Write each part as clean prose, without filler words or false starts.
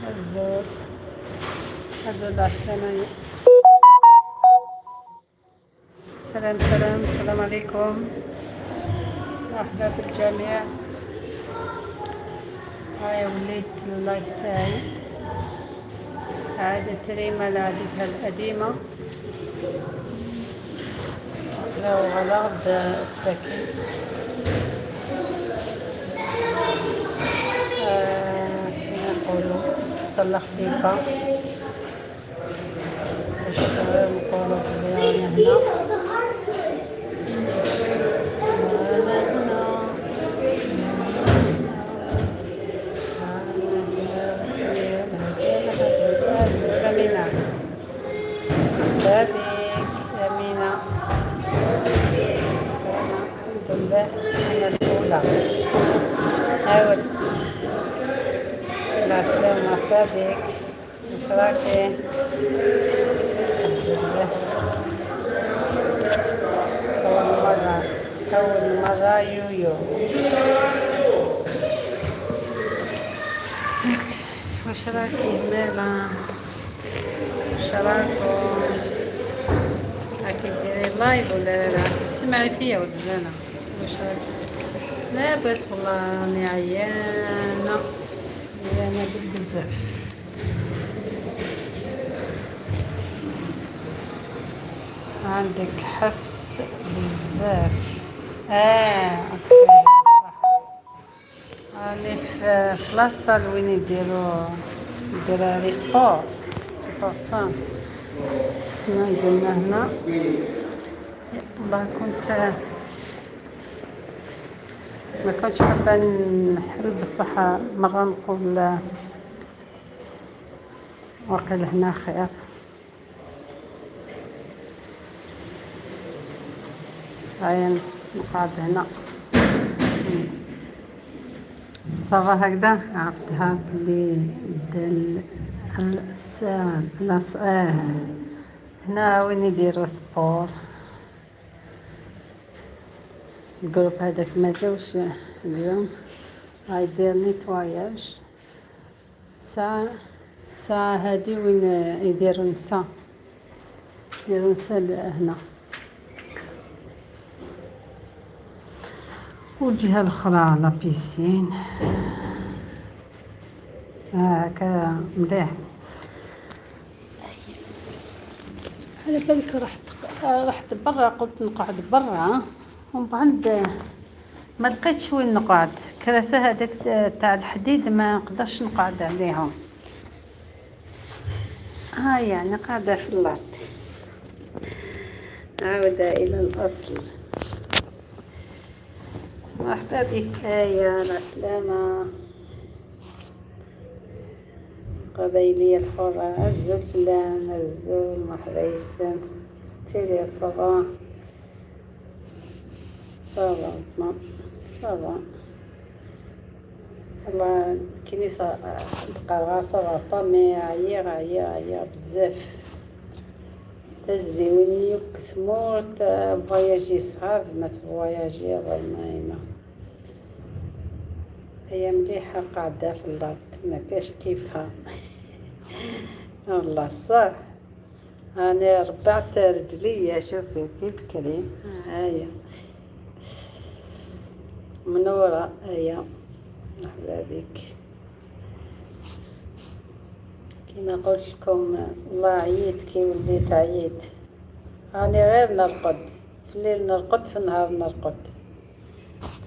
أزول أزول، السلامة. سلام سلام، السلام عليكم، مرحبا بالجميع. هاي وليت ال live تاعي، عادت ريما لعادتها القديمة. لو غلط الساكن كما نقولوا طلة خفيفة باش نقولوا بلي رانا هنا، رانا هنا، رانا هنا. أمينة بابك أمينة، الحمد لله أنا الأولى. عاود العسلامة، مرحبا بك، واش راكي؟ الحمد لله. أول مرة، أول مرة يويو. واش راكي مالا؟ واش راكم؟ راكي ديري live ولا لا؟ راكي تسمعي فيا ولا لا لا؟ واش راكي؟ لاباس؟ والله راني عيانة، عيانة بزاف. عندك حس بزاف. OK، صح، راني في la salle وين يديرو les sports، c'est pour ça. قلنا هنا. والله كنت ما كنتش حابة نحل، بصح مرة نقول وقيل هنا خير. هيا نقعد هنا، ça va هكذا. عرفتها بلي دل لاس. هنا وين يديرو sport. ال groupe هذاك ما جاوش اليوم. هاي دير nettoyage. ساعة الساعة هادي وين يديرو نسا، يديرو نسا هنا. والجهة الأخرى la piscine. هكا مليح. على بالك رحت برا، قلت نقعد برا، ومن بعد ما لقيتش وين نقعد. كراسة هذاك تاع الحديد ما نقدرش نقعد عليهم. ها يعني قاعدة في الأرض. عودة إلى الأصل. مرحبا بك يا السلامة. قبايلية الحرة، الزول فلان الزول، مرحبا يسن تيلي. ça va ça va ça va. والله كنيسة تلقى ça va pas، mais عيا عيا عيا بزاف. تزي وين يوك ثمورت voyager صعاب، ما تفواياجي ما هي مليحة. قاعدة في الأرض ما كاش كيفها. والله صح، أنا ربعت رجليا، شوفي كيف بكري. هيا منورة، هيا مرحبا بك. كما قلت لكم والله عييت، كي وليت عييت. راني غير نرقد في الليل، نرقد في النهار، نرقد.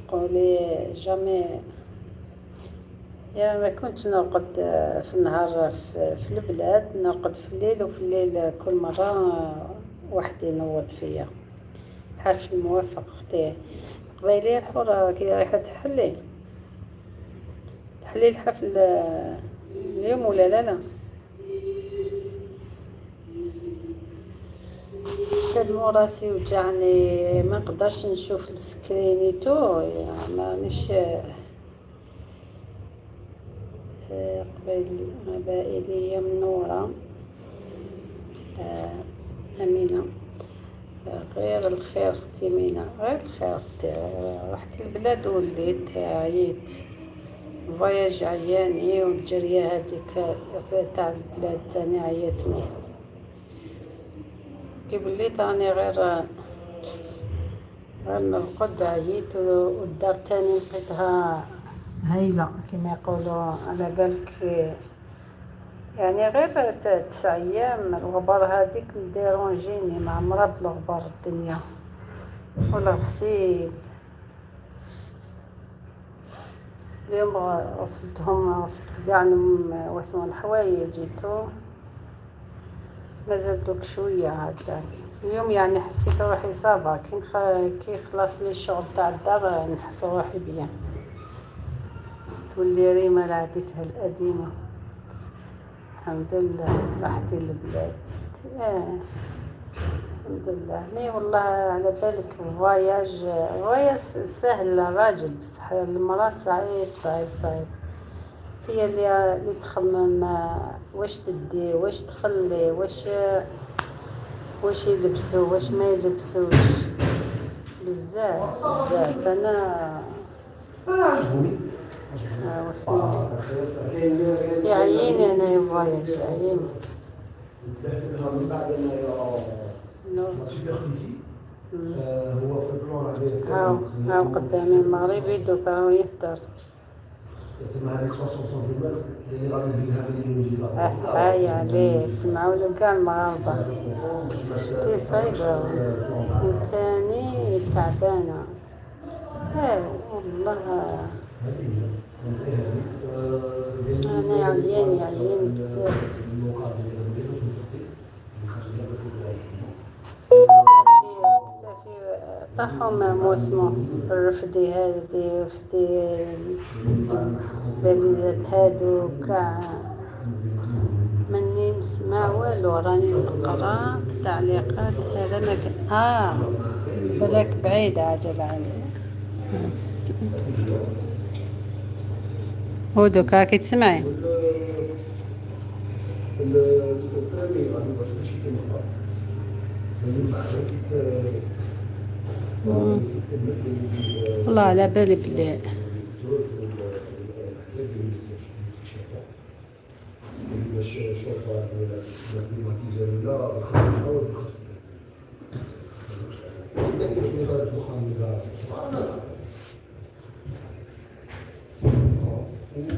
تقولي jamais يا ما كنتش نرقد في النهار في البلاد، نرقد في الليل، وفي الليل كل مرة واحد ينوض فيا. حرف الموافق. اختي قبايلية الحرة، كي رايحة تحلي تحلي الحفل اليوم ولا لا؟ لا تلمو راسي وجعني، ما نقدرش نشوف ال screen et tout، مانيش قبائلية منورة. أمينة، غير الخير اختي مينة، غير الخير اختي. رحت البلاد وليت عييت. voyage عياني، والجريه هذيك تاع البلاد تاني عياتني. كي وليت راني غير نرقد، عييت. والدار تاني لقيتها هايلة كما يقولوا، على بالك يعني غير 9 ايام الغبار هذيك مديرونجيني، معمرة بالغبار الدنيا والغسيل. اليوم غسلتهم، غسلت كاع واسمو الحوايج et tout، مازال دوك شوية هكذا. اليوم يعني حسيت روحي ça va. كي خلص لي الشغل تاع الدار نحس روحي bien، تولي ريما لعادتها القديمه. الحمد لله راحتي البلاد، الحمد لله. mais والله على بالك voyage voyage سهل الراجل، بصح المرأة صعيب صعيب صعيب. هي اللي تخمم واش تدي، واش تخلي، واش يلبسوا، واش ما يلبسوش، بزاف بزاف. انا واسمو يعييني انا voyage يعييني. من بعد la superficie هو في ال plan. هاو قدامي المغربي دوك راهو يهدر. تسمى هذيك 60 سنتيمتر اللي غادي نزيدها بين يجي. هاي عليه، سمعوا له كاع المغاربة. شتي صعيبة وثاني تعبانة. اه والله انا عياني عياني بزاف. كتافي طاحوا موسمو، رفدي هادي، رفدي باليزات هادو كاع. مني نسمع والو، راني نقرا في التعليقات. هذا ما كان بالك بعيد عجل علي. هو دوكا راكي تسمعي؟ ال premier غادي يبقى ماشي كيما والله على بالي بلي باش شوفاج ولا climatiseur ولا الخدمة ولا باش الدخان ولا وفي ال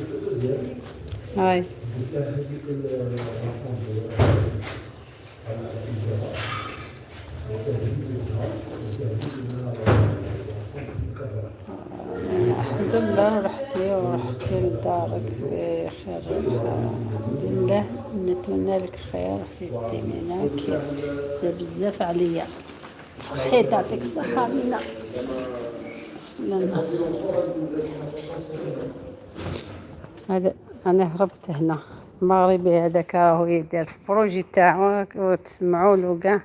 deuxième هاي قلت لها هذيك la chambre على الإدارة وتهزيزها وتهزيزها. الحمد لله رحتي ورحتي لدارك بخير، الحمد لله. نتمنى لك خير حبيبتي مينا. كي بزاف عليا، صحيت، يعطيك الصحة مينا. سلامة. هذا انا هربت هنا، المغربي هذاك راهو يدير في projet تاعو وتسمعوا له كاع.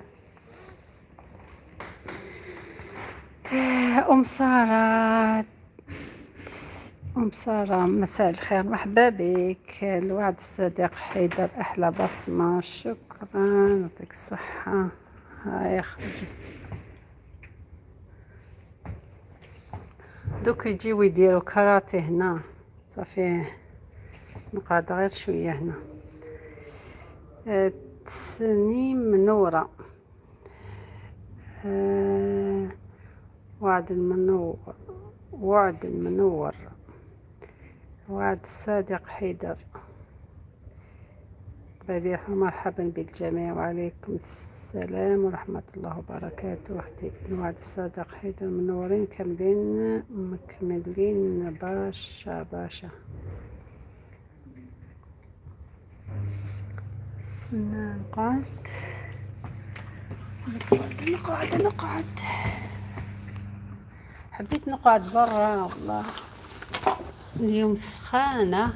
ام ساره، ام ساره، مساء الخير، مرحبا بك. الوعد الصديق حيدر، احلى بصمه، شكرا، يعطيك الصحه. هاي خرج دوك يجيو يديروا كاراتي هنا. صافي نقعد غير شوية هنا. تسنيم منورة. وعد المنور، وعد المنور، وعد الصادق حيدر بديع، مرحبا بالجميع. وعليكم السلام ورحمة الله وبركاته. أختي وعد الصادق حيدر، منورين كاملين مكملين باشا باشا. نقعد نقعد نقعد نقعد، حبيت نقعد برا. والله اليوم سخانة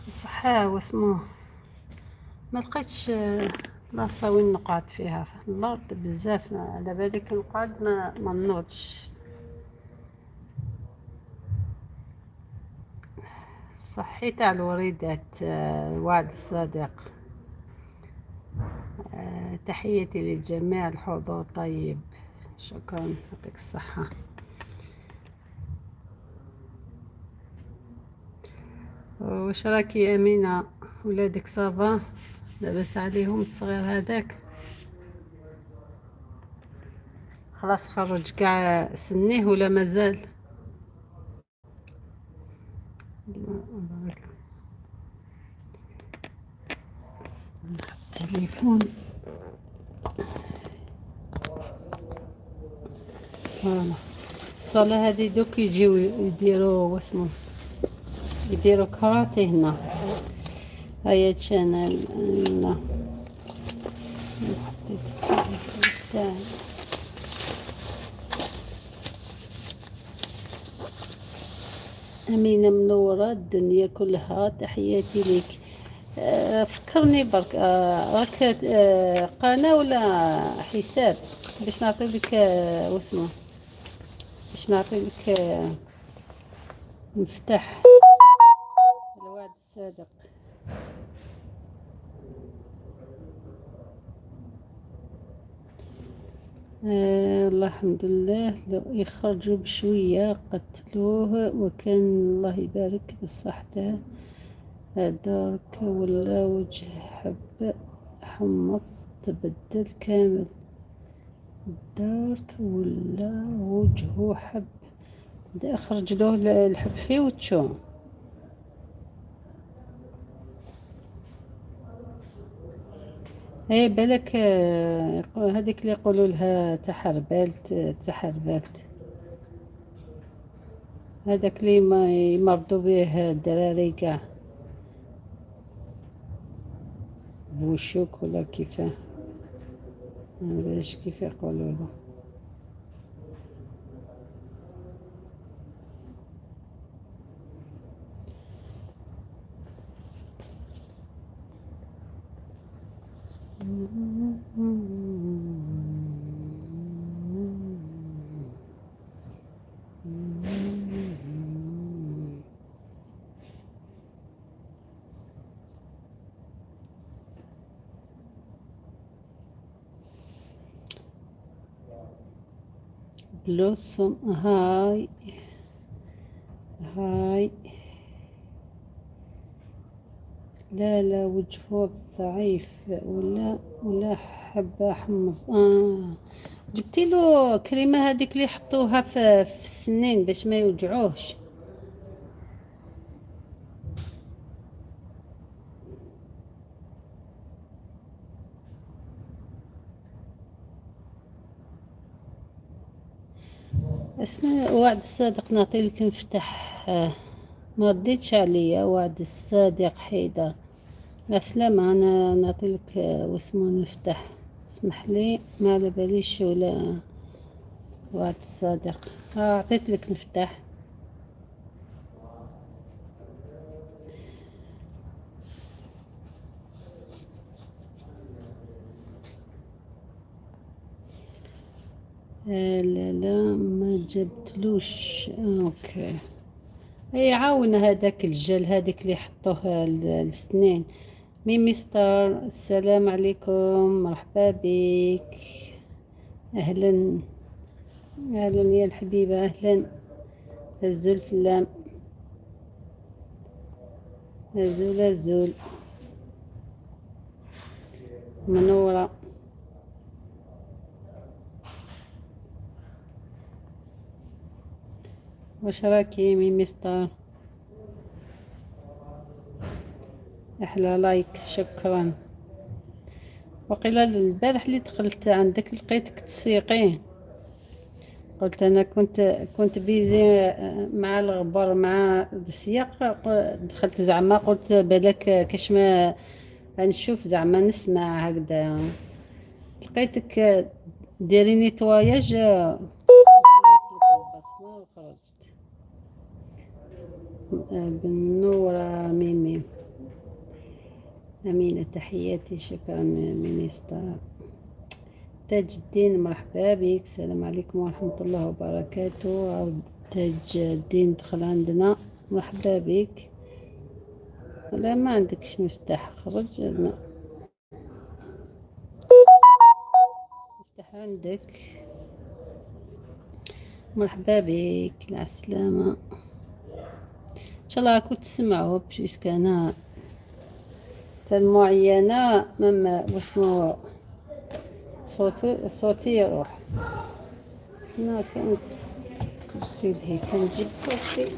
بصح واسمو ما لقيتش بلاصة وين نقعد فيها في الارض بزاف. على بالك نقعد ما نوضش. صحيت على الوريدات. وعد الصادق، تحياتي للجميع الحضور. طيب شكرا، يعطيك الصحة. واش راكي يا امينه؟ ولادك ça va؟ لاباس عليهم؟ الصغير هذاك خلاص خرج كاع سنية ولا مازال؟ الله. التليفون voilà. الصالة هذه دوك يجيو يديروا واسمو، يديروا كراتي هنا. هيا channel لا حطيت التليفون تاعي. أمينة منورة الدنيا كلها، تحياتي لك. فكرني برك، راك قناة ولا حساب باش نعطي لك، واسمو، باش نعطي لك مفتاح الوعد الصادق. الله الحمد لله، لو يخرجوا بشوية قتلوه، وكان الله يبارك بصحته. دارك ولا وجه حب حمص تبدل كامل. دارك ولا وجهه حب، خرج له الحب فيه وتشو. ايه بالك، هذيك اللي يقولوا لها تحربالت، تحربالت هذاك اللي ما يمرضوا به الدراري كاع، بوشوك ولا كيفاه، ما باليش كيف يقولوا له. بلوسوم هاي هاي. لا لا، وجهه ضعيف ولا حبة حمص. جبتي له كريمة هذيك اللي يحطوها في السنين باش ما يوجعوهش. أسنا وعد الصادق نعطي لك مفتاح. ما رديتش عليا وعد الصادق حيدر. السلامة، أنا نعطي لك، واسمو المفتاح. اسمح لي ما على باليش ولا وعد الصادق. عطيت لك مفتاح. لا لا ما جبتلوش. OK، اي عاون هذاك الجل هذيك اللي حطوه السنين. ميمي ستار، السلام عليكم، مرحبا بك، اهلا اهلا يا الحبيبة، اهلا. الزول فلام، الزول الزول منورة. واش راكي ميمي ستار؟ احلى like، شكرا. وقيل البارح اللي دخلت عندك لقيتك تسيقي، قلت انا كنت busy مع الغبر مع السياق، دخلت زعما قلت بالك كاش ما نشوف زعما نسمع هكذا، لقيتك ديري nettoyage، خليت لك البصمة وخرجت. بالنورة ميمي أمينة، تحياتي، شكرا ميمي ستار. تاج الدين مرحبا بك، السلام عليكم ورحمة الله وبركاته. تاج الدين دخل عندنا، مرحبا بك. لا ما عندكش مفتاح، خرج. لا. مفتاح عندك، مرحبا بك، مع السلامة. ان شاء الله راكم تسمعوا puisque انا tellement عيانة même واسمو صوتي يروح. هنا كاين كرسي هيك، نجيب كرسي.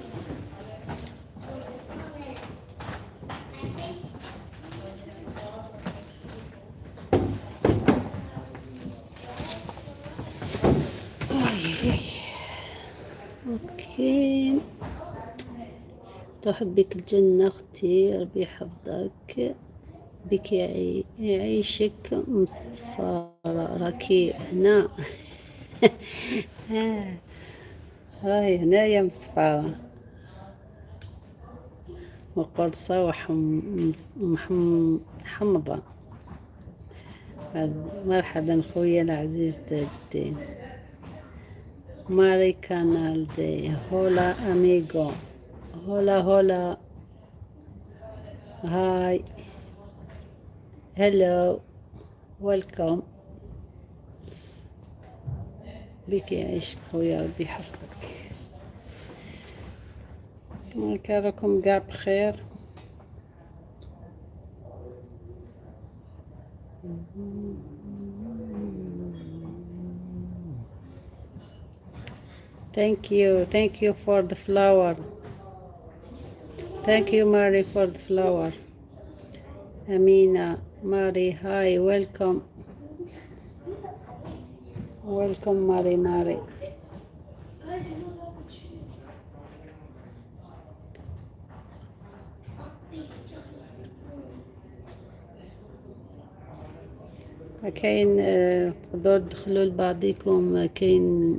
اي اي okay. تحبك الجنة اختي، ربي يحفظك بك يعيشك. مصطفى راكي هنا؟ راهي هنايا مصفى وقرصة وحمضة. مرحبا خويا العزيز تاج الدين. ماري كانال دي hola amigo، hola hola، hi، hello، welcome. بك يعيشك خويا، ربي يحفظك. راكم قاع بخير؟ Thank you, thank you for the flower. Thank you, Mary, for the flower. Amina, Mary, hi, welcome. Welcome, Mary, Mary. كاين تقدروا تدخلوا لبعضيكم. كاين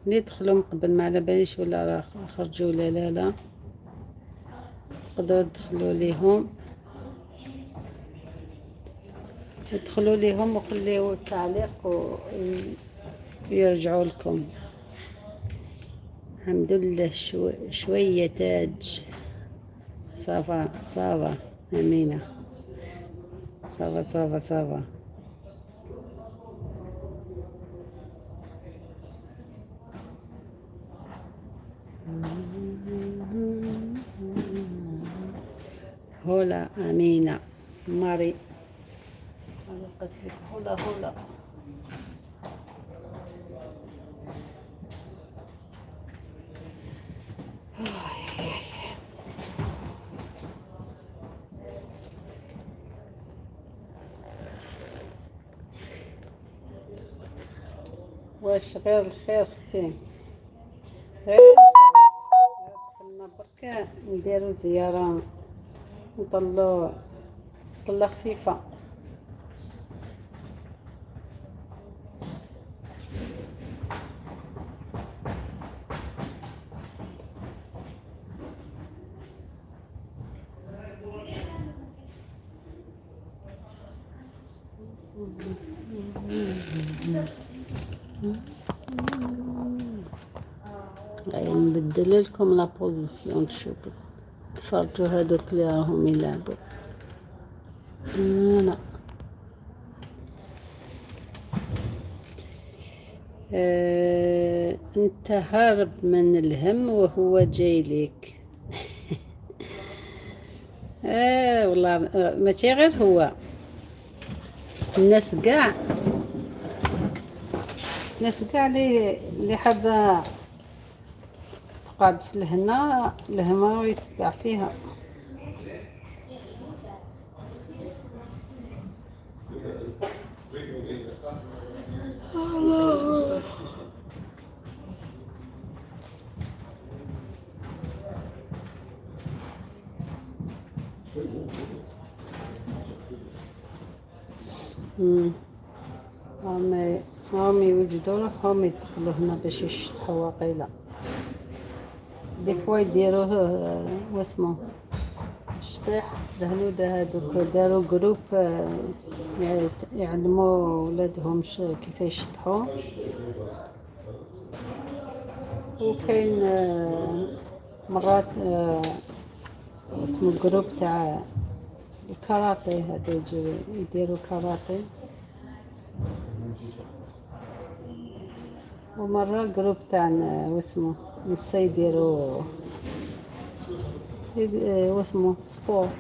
اللي دخلوا من قبل، ما على باليش ولا راه خرجوا ولا لا. لا، تقدروا تدخلوا ليهم، ادخلوا ليهم وخليوا التعليق ويرجعوا لكم. الحمد لله شوية تاج. ça va ça va أمينة، ça va ça va ça va. hola أمينة ماري، قلت لك hola hola. واش غير الخير اختي؟ غير دخلنا برك نديرو زيارة، نطلو طلة خفيفة. غادي نبدل لكم la position، تشوفوا تفرجوا هادوك اللي راهم يلعبوا. انا انت هارب من الهم وهو جاي لك. والله ماشي غير هو، الناس كاع، الناس كاع اللي حابه تقعد في الهنا، الهما ويتبع فيها. الله. هم يوجدوا روحهم يدخلوا هنا باش يشطحوا. واقيلا des fois يديروه واسمو الشطيح الهنودة هادوك، داروا groupe يعلموا ولادهم كيف يشطحوا. وكاين مرات اسمو groupe تاع الكاراتيه، هادو يجيو يديروا كاراتيه. ومرة groupe تاع واسمو نسا يديروا واسمو sport.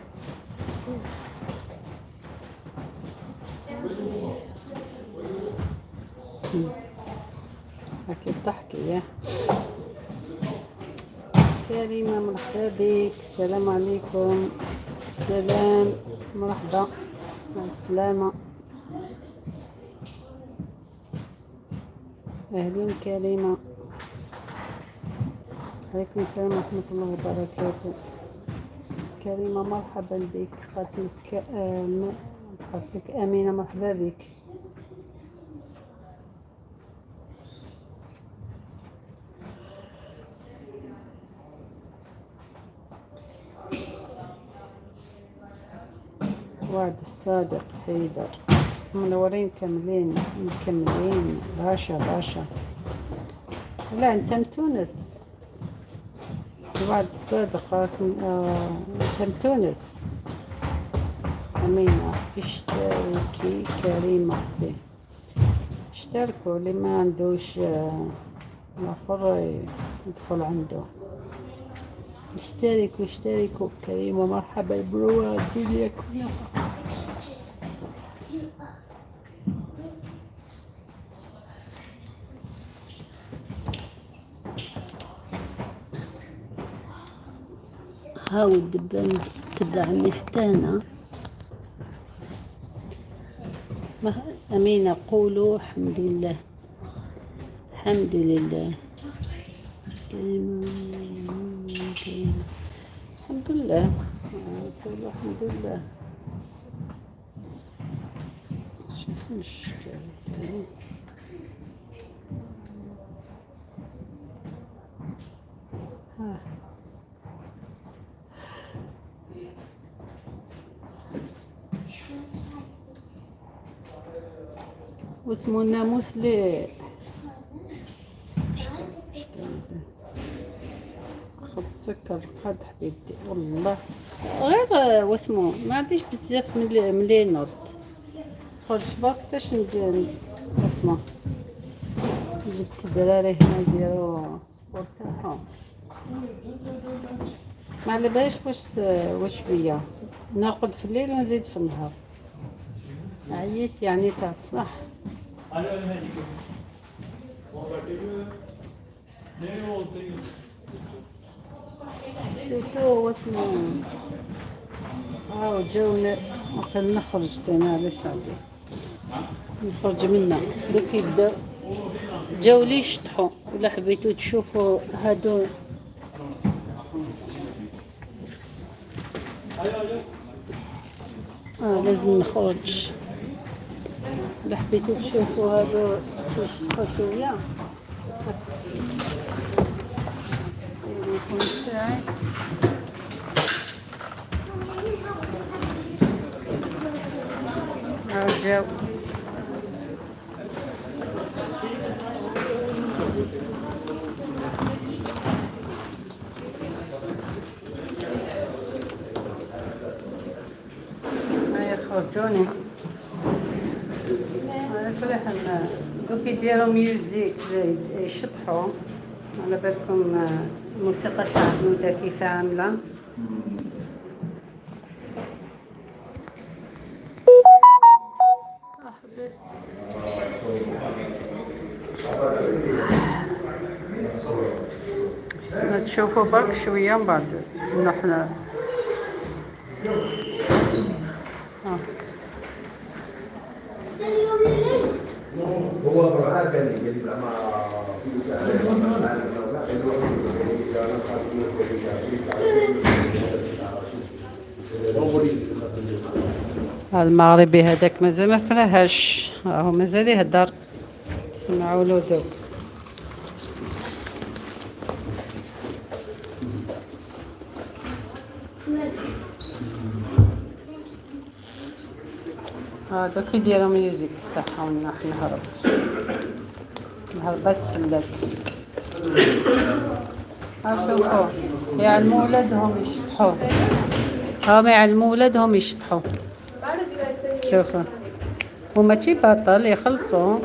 هاكي تضحكي يا كريمة، مرحبا بك. السلام عليكم. سلام، مرحبا، مع السلامة. أهلين كريمة. عليكم السلام ورحمة الله وبركاته. كريمة مرحبا بك. قالت لك قالت لك أمينة مرحبا بك. وعد الصادق حيدر، منورين كاملين مكملين باشا باشا. لا انت من تونس؟ وعد الصادق راك انت من تونس؟ أمينة اشتركي كريمة أختي، اشتركوا. اللي ما عندوش الآخر يدخل عنده. اشتركوا اشتركوا. كريمة مرحبا، بروة الدنيا كلها. هاو الدبان تبعني حتى هنا. أمينة قولوا الحمد لله، الحمد لله. كريمة كريمة الحمد لله، قولوا الحمد لله. شوف الشكل تاعي. ها واسمو الناموس لي خصك الرقاد حبيبتي. والله غير واسمو ما عنديش بزاف من لي نوض خرج برك باش ندير واسمو. جبت الدراري هنا يديرو sport تاعهم. ما على باليش واش بيا، نرقد في الليل ونزيد في النهار. عييت يعني تاع الصح. surtout واسمو هاو جاونا وقال نخرج تانا على سعدي، نخرج منا دوك يبداو جاو لي يشطحو. ولا حبيتو تشوفوا هادو لازم نخرج. ولا حبيتو تشوفوا هادو يشطحو شوية. بس التليفون تاعي جاو. هيا خرجوني. على كل حال دوك يديروا musique يشطحوا. على بالكم الموسيقى تاع هنودا كيف عامله. تشوفوا برك شويه من بعد نحن. هو برعاه قال لي زعما المغربي هذاك مازال ما فراهاش، راهو مازال يهدر. تسمعوا له دوك. دوك يديروا musique تاعهم. راح نهرب الهربة تسلك. ها شوفوا يعلموا ولادهم يشطحوا، هما يعلموا ولادهم يشطحوا. شوفوا هما تي باطل يخلصوا.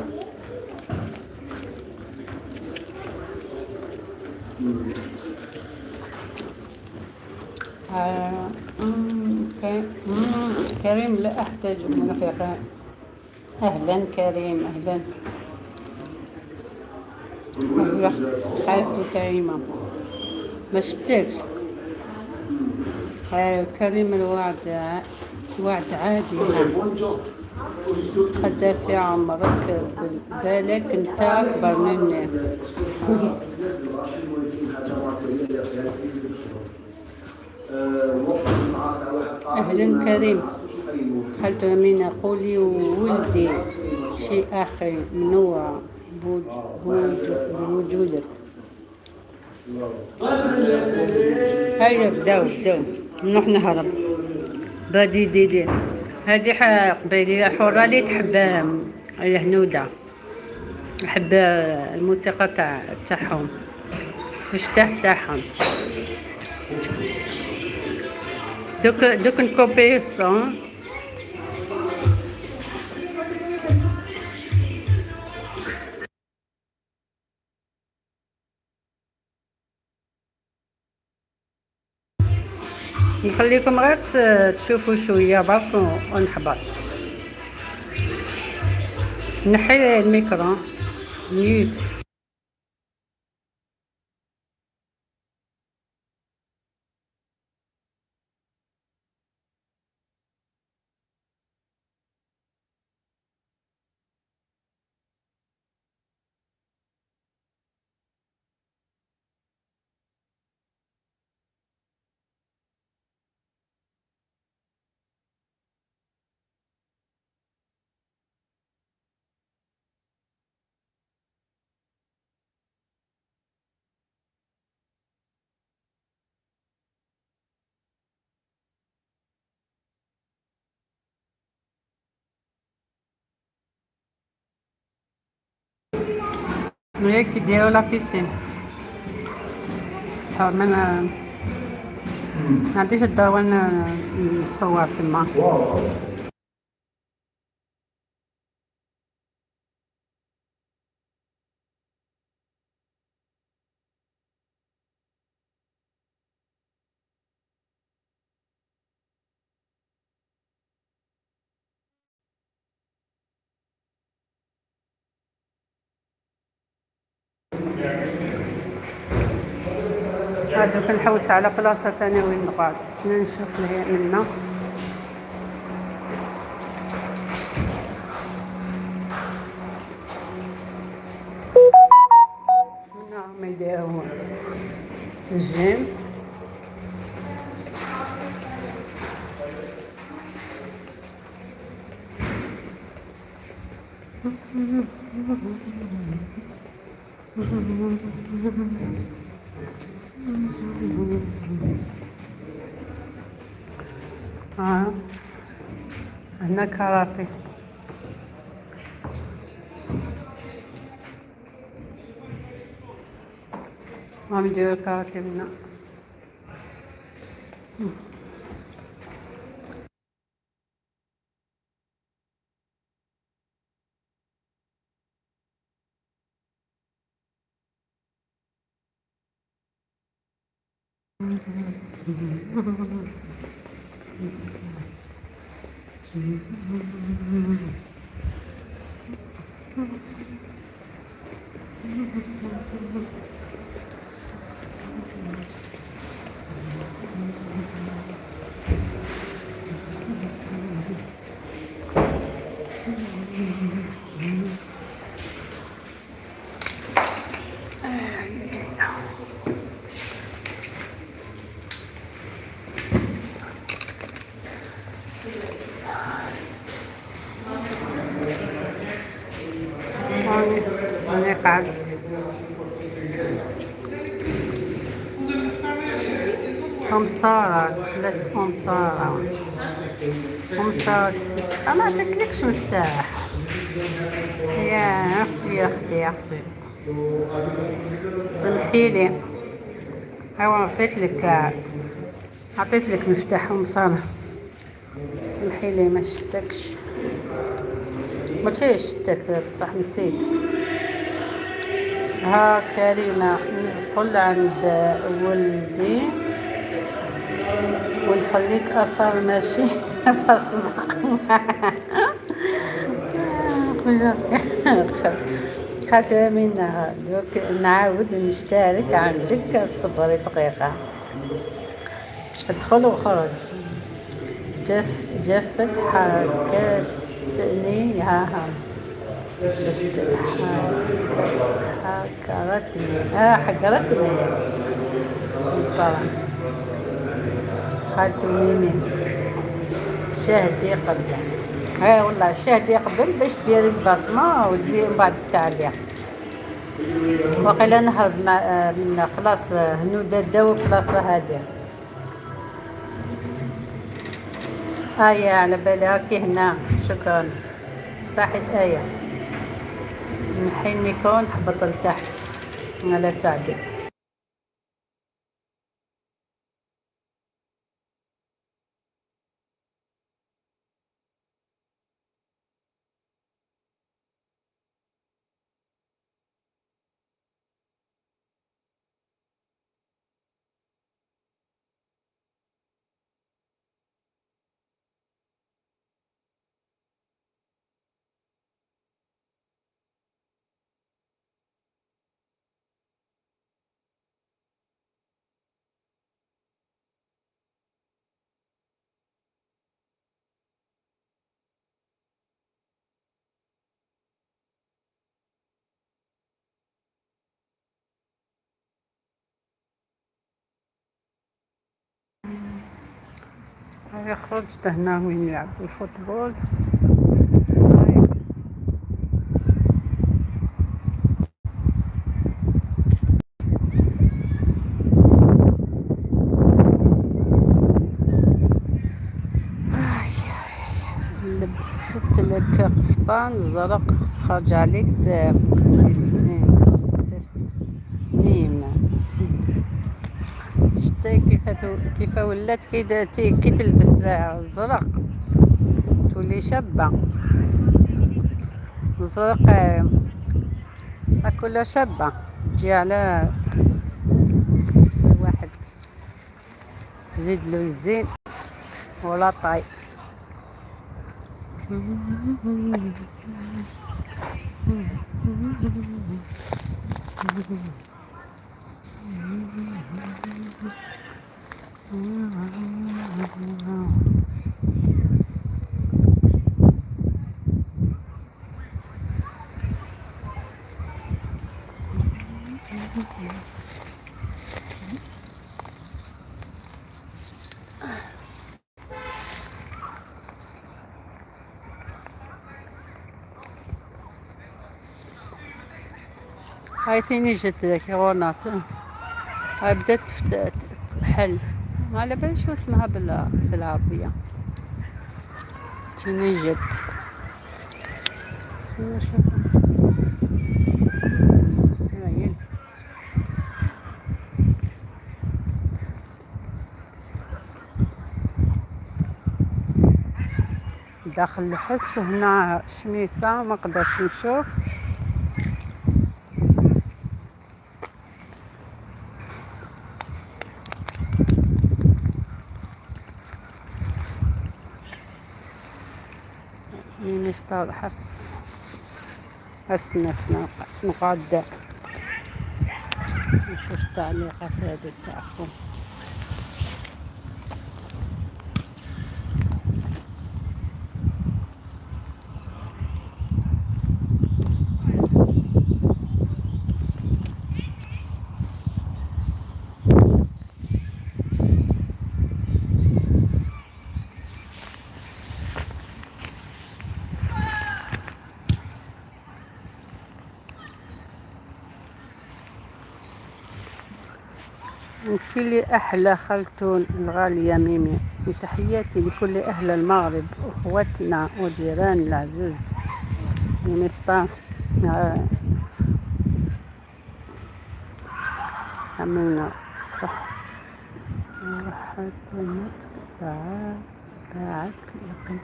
آه، كريم لا أحتاج منافقة. أهلا كريم، أهلا. أهلا خالتي كريمة، ما شتكش. كريم الوعد وعد عادي. قد في عمرك، بالك انت اكبر مني. أهلا كريم. خالتو أمينة قولي ولدي شيء آخر منورة بوجودك. هيا بداو بداو نروح نهرب. بادي ديدي هذه قبيلية حرة اللي تحب الهنودة، تحب الموسيقى تاعهم والشتاح تاعهم. دوك دوك نكوبي ال son. نخليكم غير تشوفوا شوية برك ونحبط، نحي ال micro mute. هيك يديروا la piscine. صح ما عنديش الدعوة نصور تما. واو. هادوك نحوس على بلاصة تانية وين نقعد، سنا نشوف لهي منا. منا هما يديرو الجيم. هنا كاراتي. راهم يديرو كاراتي منا. أنا قعدت أم سارة، دخلت أم سارة. أم سارة ما عطيتلكش مفتاح يا أختي، يا أختي، يا أختي، سمحيلي. أيوا عطيت لك مفتاح أم سارة، سمحيلي ما شتكش، ما شتك بصح نسيت. ها كريمة ندخل عند ولدي. ونخليك اثر ماشي بصمة. خاطر من دوك نعاود نشترك عندك، صبري دقيقة، ادخل وخرج. جفت حركتني، ها ها جفت حكرتني، حكرتني بصراحة. خالتو ميمي شاهدي قبل، ها والله شاهدي قبل باش ديري البصمة وتزيد من بعد التعليق. وقيلا نهرب من خلاص هنودا داو بلاصة هادية. آية على بالي هاكي هنا، شكرا صحيت آية. نحي الميكرو نحبط لتحت على سعدي. هاي خرجت هنا وين يلعبوا ال football. هاي لبست لك قفطان زرق خرج عليك تسنيم تسنيم. شتي كيف ولات كي تلبس زرق تولي شابة. زرق كلها شابة، تجي على الواحد تزيد له الزين ولا طاي. هاي ثاني جات كورونا، هاي بدات تحل، ما على باليش شو اسمها بالعربية. ثاني جات، استنى نشوف. داخل الحس هنا شميسة ما قدرش نشوف. ميمي ستار استنى استنى نقعد نشوف التعليقات هذه تاعكم. انت اللي احلى خالتون الغالية ميمي، وتحياتي لكل اهل المغرب اخوتنا وجيران العزيز ميمي ستار. عمونا رحت باعك لقيت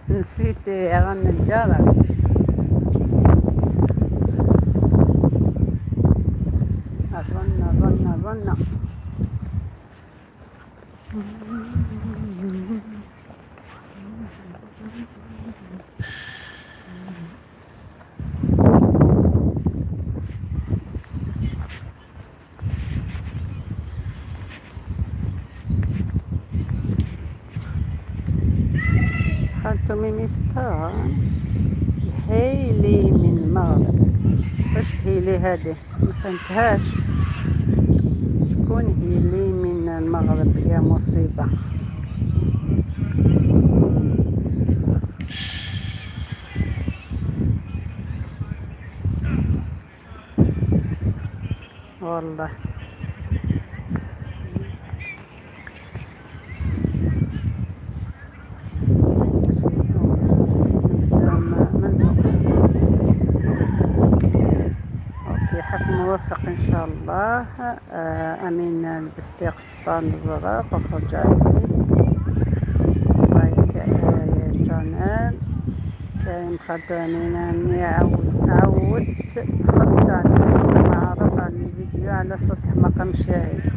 نسيت رن الجرس. وصلنا. خالتو ميمي ستار هيلي من المغرب. واش هيلي هذه؟ ما فهمتهاش. شكون هيلي من المغرب يا مصيبة؟ والله نبداو من فوق. OK، حفل موفق ان شاء الله. امين، لبستي قفطان ازرق وخرج عليك. like يا channel كريم. خالتو امينة، اني عودت دخلت عندك مع رفع الفيديو على سطح مقام شاهد.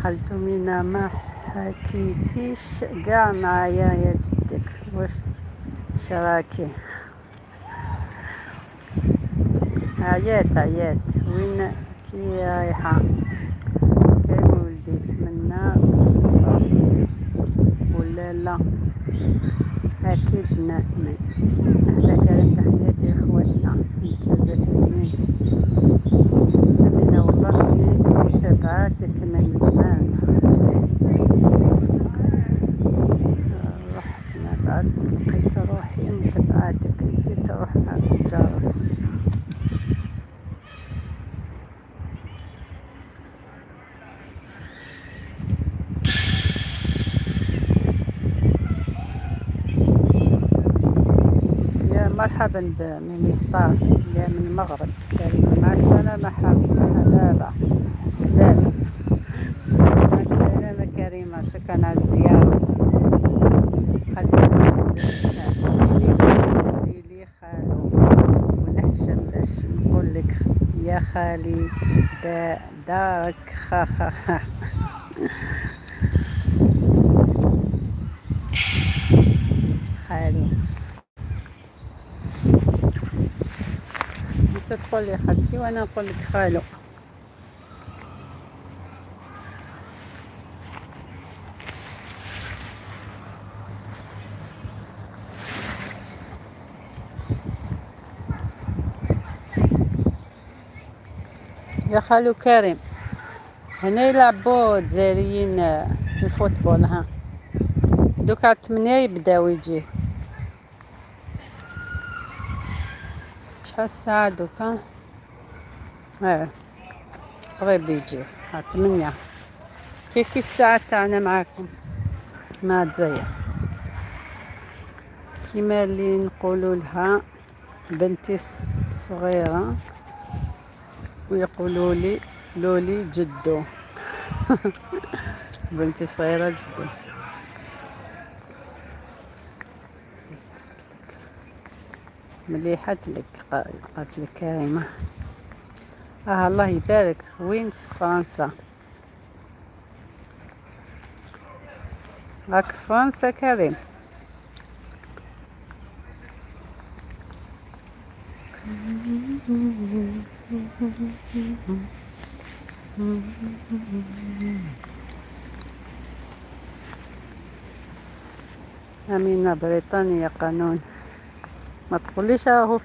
خالتو مينا، ما حكيتيش قاع معايا يا جدك، واش شراكي؟ عيات عيات، وين كي رايحة؟ كاين ولدي تمنى ربي ولا لا؟ اكيد نأمن. احلى كلام، تحياتي لاخواتنا الجزائريين. امينة، والله اني متابعتك من زمان. رحت ما بعد لقيت روحي متابعتك، نسيت اروح مع الجرس. يا مرحبا بميمي ستار يا من المغرب. كريمة، مع السلامة حبابة حبابة، مع السلامة كريمة، شكرا على الزيارة. خالتي لي خالو ونحشم باش نقول لك يا خالي دا دارك خا خا خا. خالو، انت تقول لي خالتي وانا نقول لك خالو. يا خالو كريم، هنا يلعبوا الجزائريين ال football. ها دوكا على 8 يبداو يجي. شحال الساعة دوكا؟ اه قريب يجي على 8، كيف كيف الساعة تاعنا معاكم مع الجزائر. كيما اللي نقولوا لها بنتي الصغيرة ويقولوا لي لولي جدو. بنتي صغيرة جدو. مليحة لك، قالت لك كريمة. الله يبارك. وين في فرنسا؟ راك في فرنسا كريم؟ أمينة، بريطانيا قانون. ما تقوليش راهو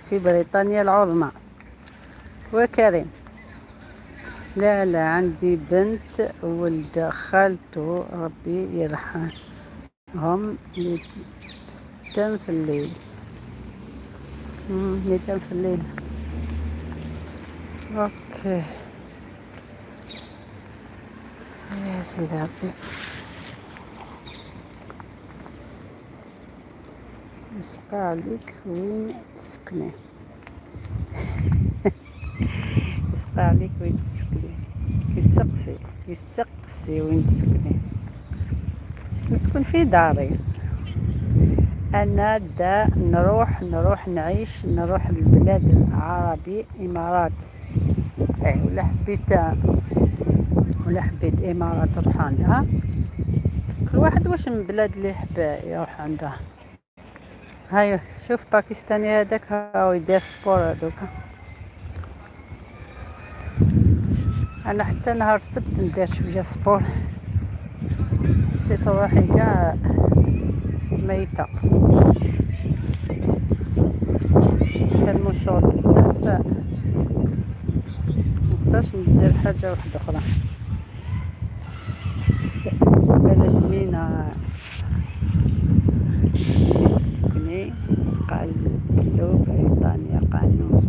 في بريطانيا العظمى وكريم. لا لا، عندي بنت ولد خالته ربي يرحمهم يتم في الليل، يتم في الليل. OK يا سيدي ربي، نسقى عليك وين تسكني، يسقى عليك وين تسكني، يسقسي يسقسي وين تسكني. نسكن في داري. انا دا نروح نعيش، نروح للبلاد العربي، امارات. ايه ولا حبيت امارات تروح عندها. كل واحد واش من بلاد اللي يحب يروح عندها. هاي شوف باكستاني هذاك هاو يدير sport هذوك. انا حتى نهار السبت ندير شوية sport، حسيت روحي كاع ميته tellement الشغل بزاف، مقدرش ندير حاجة واحدة اخرى. بلد مينا تسكني؟ قالت له بريطانيا قانون.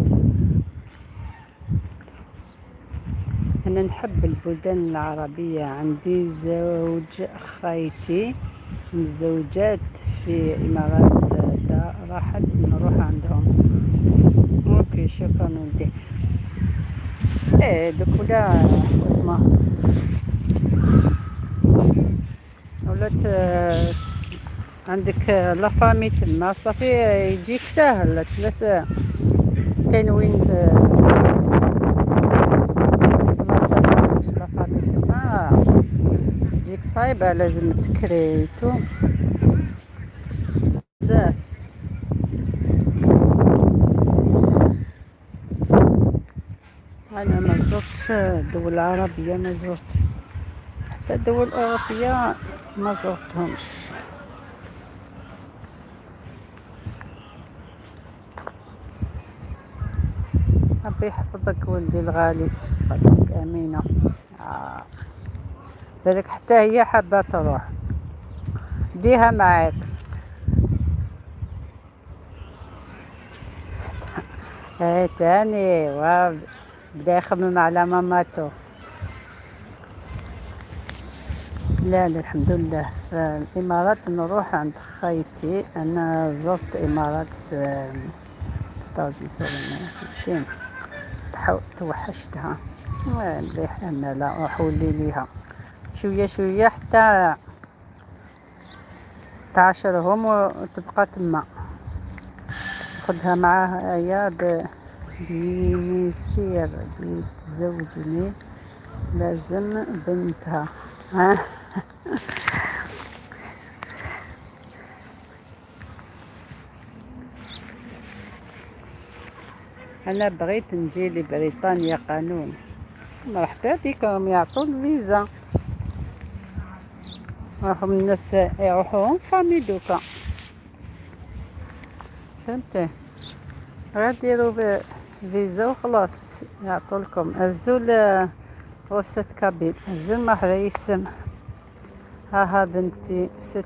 أنا نحب البلدان العربية. عندي زوج خيتي مزوجات في إمارات، دا راحت نروح عندهم. OK، شكرا ولدي. ايه دوك ولا واسمه ولات عندك la famille تما، صافي يجيك ساهل. تلاس كاين وين بلاصة ما عندكش la famille تما تجيك صعيبة، لازم تكري tout بزاف. انا ما زرتش الدول العربية، ما زرت حتى الدول الأوروبية، ما زرتهمش. ربي يحفظك ولدي الغالي. قالت امينه بالك حتى هي حابة تروح، ديها معاك. ايه تاني بدا يخمم على ماماتو. لا لا، الحمد لله. في الامارات نروح عند خيتي. انا زرت امارات 2007، 15، توحشتها. مليح، امالا روح ولي ليها شوية شوية حتى تعاشرهم وتبقى تما. خدها معاها يا بينيسير بيتزوجني لازم بنتها. ها انا بغيت نجي لبريطانيا قانون. مرحبا بك، راهم يعطوا الفيزا، راهم الناس يروحوا famille دوكا، فهمتي؟ غير ديروا فيزا وخلاص يعطوا لكم. الزول غصة كابيل الزول ما يسم. ها ها بنتي 6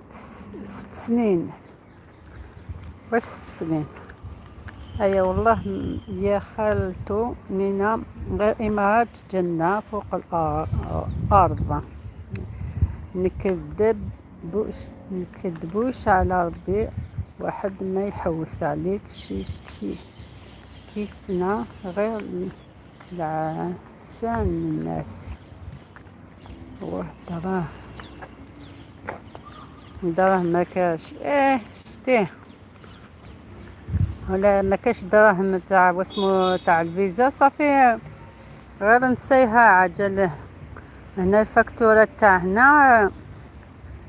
سنين، واش 6 سنين؟ ايا والله يا خالتو نينا غير امارات جنة فوق الارض. نكذبوش على ربي، واحد ما يحوس عليك شي كي كيفنا غير العسان الناس. واه دراهم ما كاش. ايه شتيه ولا ما كاش دراهم تاع واسمو تاع الفيزا، صافي غير نسيها عجله. هنا ال facture تاع هنا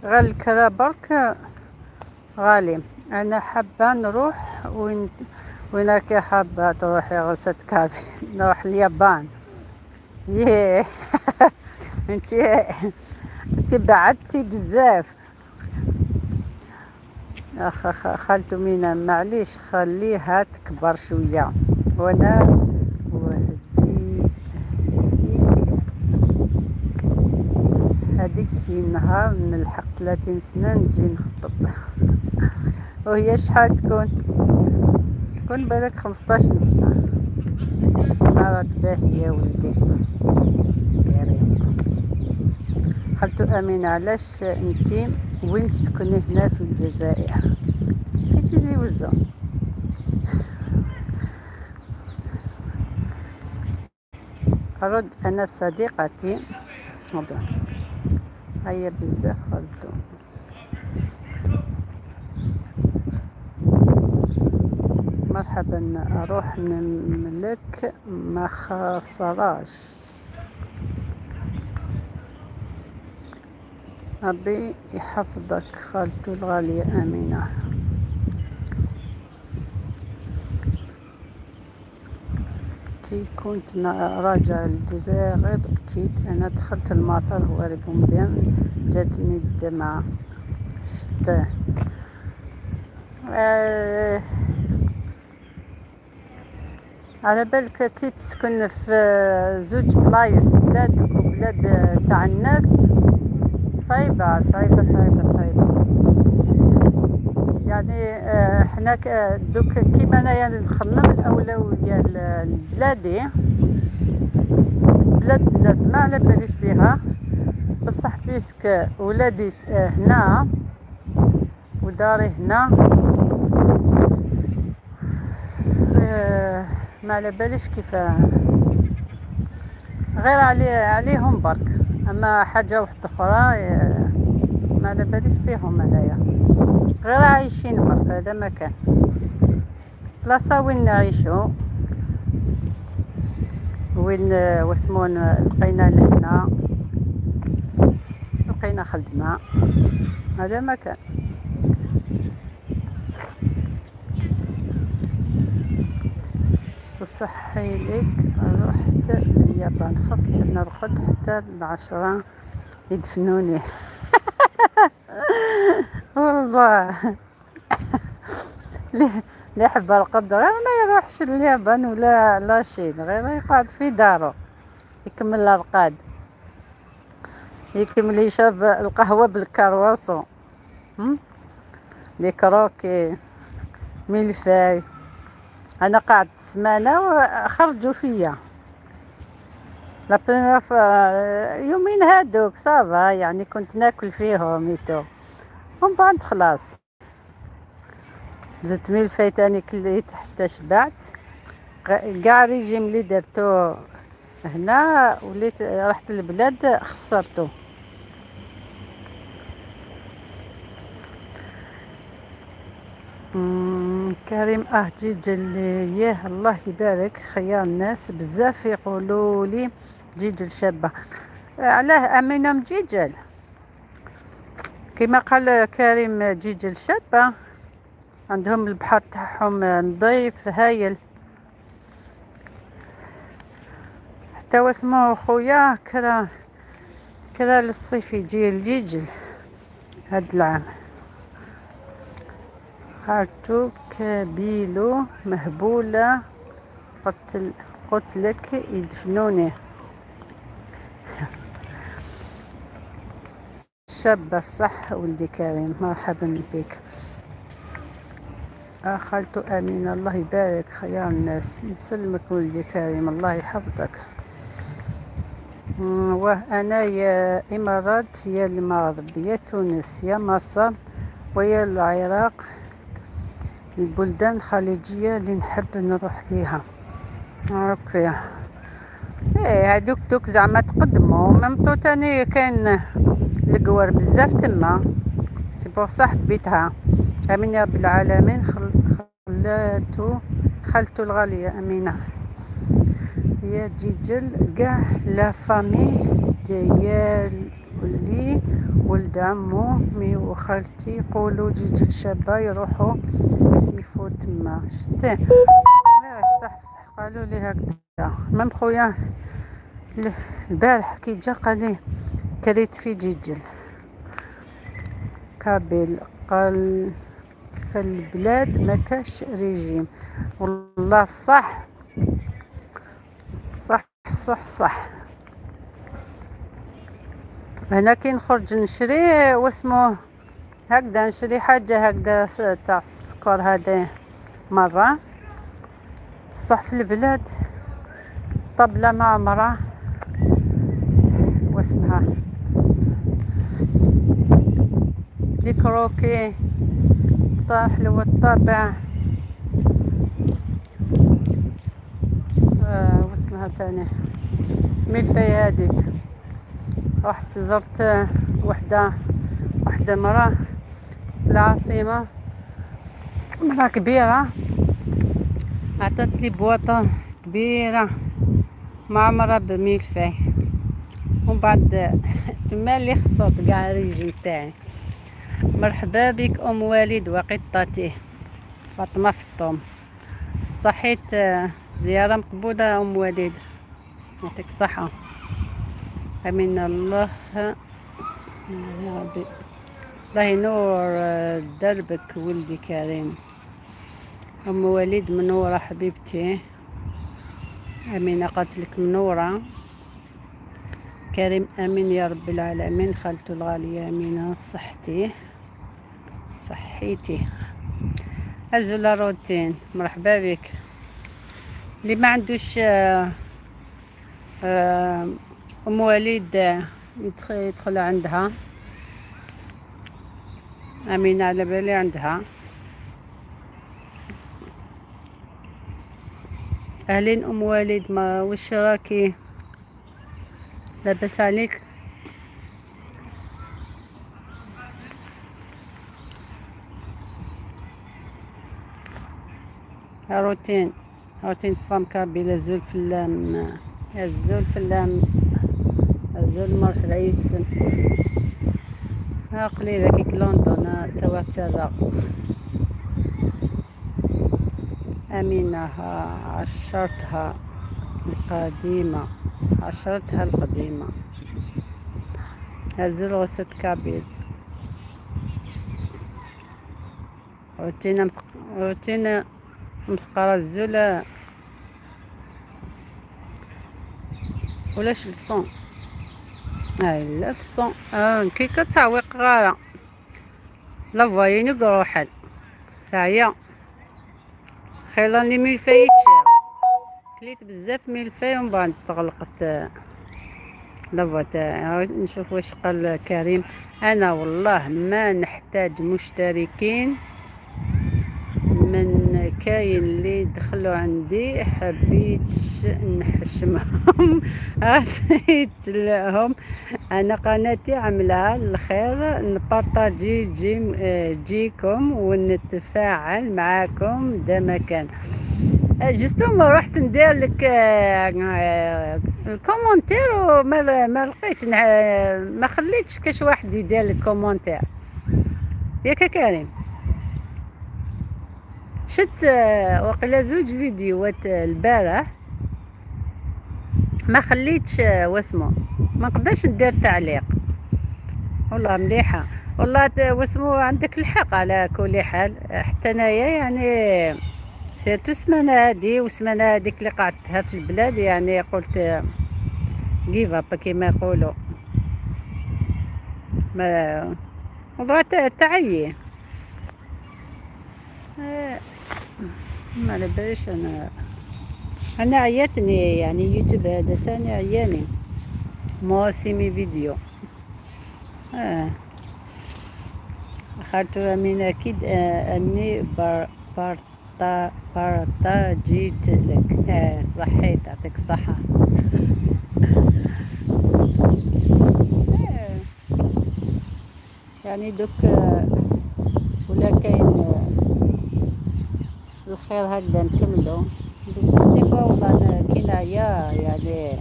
غير الكرا برك غالي. انا حابة نروح. وين وين راكي حابة تروحي غرسة كافي؟ نروح اليابان. يه انت بعدتي بزاف. اخ خالتو مينا معليش خليها تكبر شوية وانا وهدي هديك هذيك النهار نلحق 30 سنة نجي نخطب. وهي شحال تكون؟ تكون بالك 15 سنة. إمارات باهية ولدي كريم. خالتو أمينة علاش انتي وين تسكني هنا في الجزائر؟ في تيزي وزو. رد أنا صديقتي هيا بزاف خالتو. مرحبا، اروح نملك ما خسراش. ربي يحفظك خالته الغالية أمينة. كي كنت راجع الجزائر غير بكيت، أنا دخلت المطار هواري بومدين جاتني الدمعة. شت على بالك كي تسكن في زوج بلايص، بلادك وبلاد تاع الناس، صعيبة صعيبة صعيبة صعيبة. يعني حنا دوك كيما انايا نخمم الاولوية لبلادي، بلاد الناس ما على باليش بها، بصح puisque ولادي هنا وداري هنا، ما على باليش كيف غير عليهم برك، اما حاجة واحدة اخرى ما على باليش بيهم انايا، غير عايشين برك. هذا ما كان بلاصة وين نعيشو، وين واسمون لقينا لهنا، لقينا خدمة، هذا ما كان. بصح ليك رحت اليابان خفت نرقد حتى 10 يدفنوني. والله اللي يحب يرقد غير ما يروحش اليابان ولا la Chine، غير يقعد في دارو يكمل الرقاد، يكمل يشرب القهوة بالكرواسون، les croquets، mille-feuille. انا قعدت سمانة وخرجوا فيا la première يومين هادوك ça va، يعني كنت ناكل فيهم et tout، ومن بعد خلاص زدت ميلفاي تاني كليت حتى شبعت. كاع ريجيم اللي درتو هنا وليت رحت البلاد خسرتو. كريم جيجل ياه الله يبارك، خيار الناس بزاف يقولوا لي جيجل شابة. علاه أمينة مجيجل؟ كما قال كريم جيجل شابة، عندهم البحر تاعهم نظيف هايل. حتى واسمو خويا كرا للصيف يجي الجيجل هاد العام. خالتو كبيلو مهبولة قتلك يدفنوني. شابة صح ولدي كريم، مرحبا بك. خالتو أمينة الله يبارك، خيار الناس. يسلمك ولدي كريم الله يحفظك. واه أنا يا إمارات يا المغرب يا تونس يا مصر ويا العراق، البلدان الخليجية اللي نحب نروح ليها. OK ايه هادوك دوك زعما تقدموا même temps تاني كاين القوار بزاف تما، c'est pour ça حبيتها. امين يا رب العالمين. خالتو الغالية امينة يا جيجل كاع la famille ديالي ولد عمو مي وخالتي يقولوا جيجل شابة يروحوا يسيفوا تما. شتي صح صح قالوا لي هكذا. même خويا البارح كي جا قال لي كريت في جيجل كابيل، قال في البلاد ما كاش ريجيم. والله صح صح صح صح. هنا كي نخرج نشري واسمو هكذا، نشري حاجة هكذا تاع السكر هذا مرة، بصح في البلاد طبلة معمرة واسمها les croquets طاح لو الطابع واسمها تاني ميلفاي هذيك. رحت زرت وحدة مرة في العاصمة، مرة كبيرة عطات لي boîte كبيرة معمره بميلفاي، ومن بعد تما اللي خسرت كاع الريجيم تاعي. مرحبا بك ام وليد وقطتي فاطمة فطوم. صحيت، زيارة مقبولة ام وليد، يعطيك الصحة. امين الله يا ربي، الله ينور دربك ولدي كريم. ام وليد منورة حبيبتي. امينه قالت لك منورة. كريم امين يا رب العالمين. خالته الغالية امينه، صحتي صحيتي. ازول روتين، مرحبا بك. اللي ما عندوش ام وليد يدخل عندها امينه، على بالي عندها. اهلين ام وليد، ما وش راكي؟ لاباس عليك؟ روتين روتين femme kabyle. azul fell-am، azul fell-am، azul، مرحبا يسم. عقلي ذاك لندن توا ترى. أمينة عشرتها القديمة، عشرتها القديمة. azul recette kabyle. روتينا روتينا مثقرة الزولة ولاش ال son؟ هاي لا ال son كي كتعويق غارة la voix ينقروحل تعيا خيلاني ميلفاي. كليت بزاف ميلفاي ومن بعد تغلقت la voix تاعي. نشوف واش قال كريم. انا والله ما نحتاج مشتركين، من كاين اللي دخلوا عندي حبيت نحشمهم، عطيت لهم. انا قناتي عاملها الخير، ن partager j'aime جيكم ونتفاعل معاكم. ده مكان justement رحت ندير لك ال commentaire وما ما لقيتش، ما خليتش كاش واحد يدير لك commentaire. ياك كريم؟ شت وقيلا زوج فيديوهات البارح، ما خليتش واسمو، ما نقدرش ندير تعليق. والله مليحة والله واسمو، عندك الحق. على كل حال حتى انايا يعني surtout السمانة هادي والسمانة هاديك اللي قعدتها في البلاد، يعني قلت give up كيما يقولوا. ما والله تعيي، ما على باليش. انا عياتني يعني يوتيوب هذا تاني عياني، moi aussi mes vidéos. خالتو امين، اكيد اني بارتاجيت لك. صحيت، يعطيك الصحة. يعني دوك ولا كاين الخير هكذا نكملو، بصح des fois والله أنا كي نعيا يعني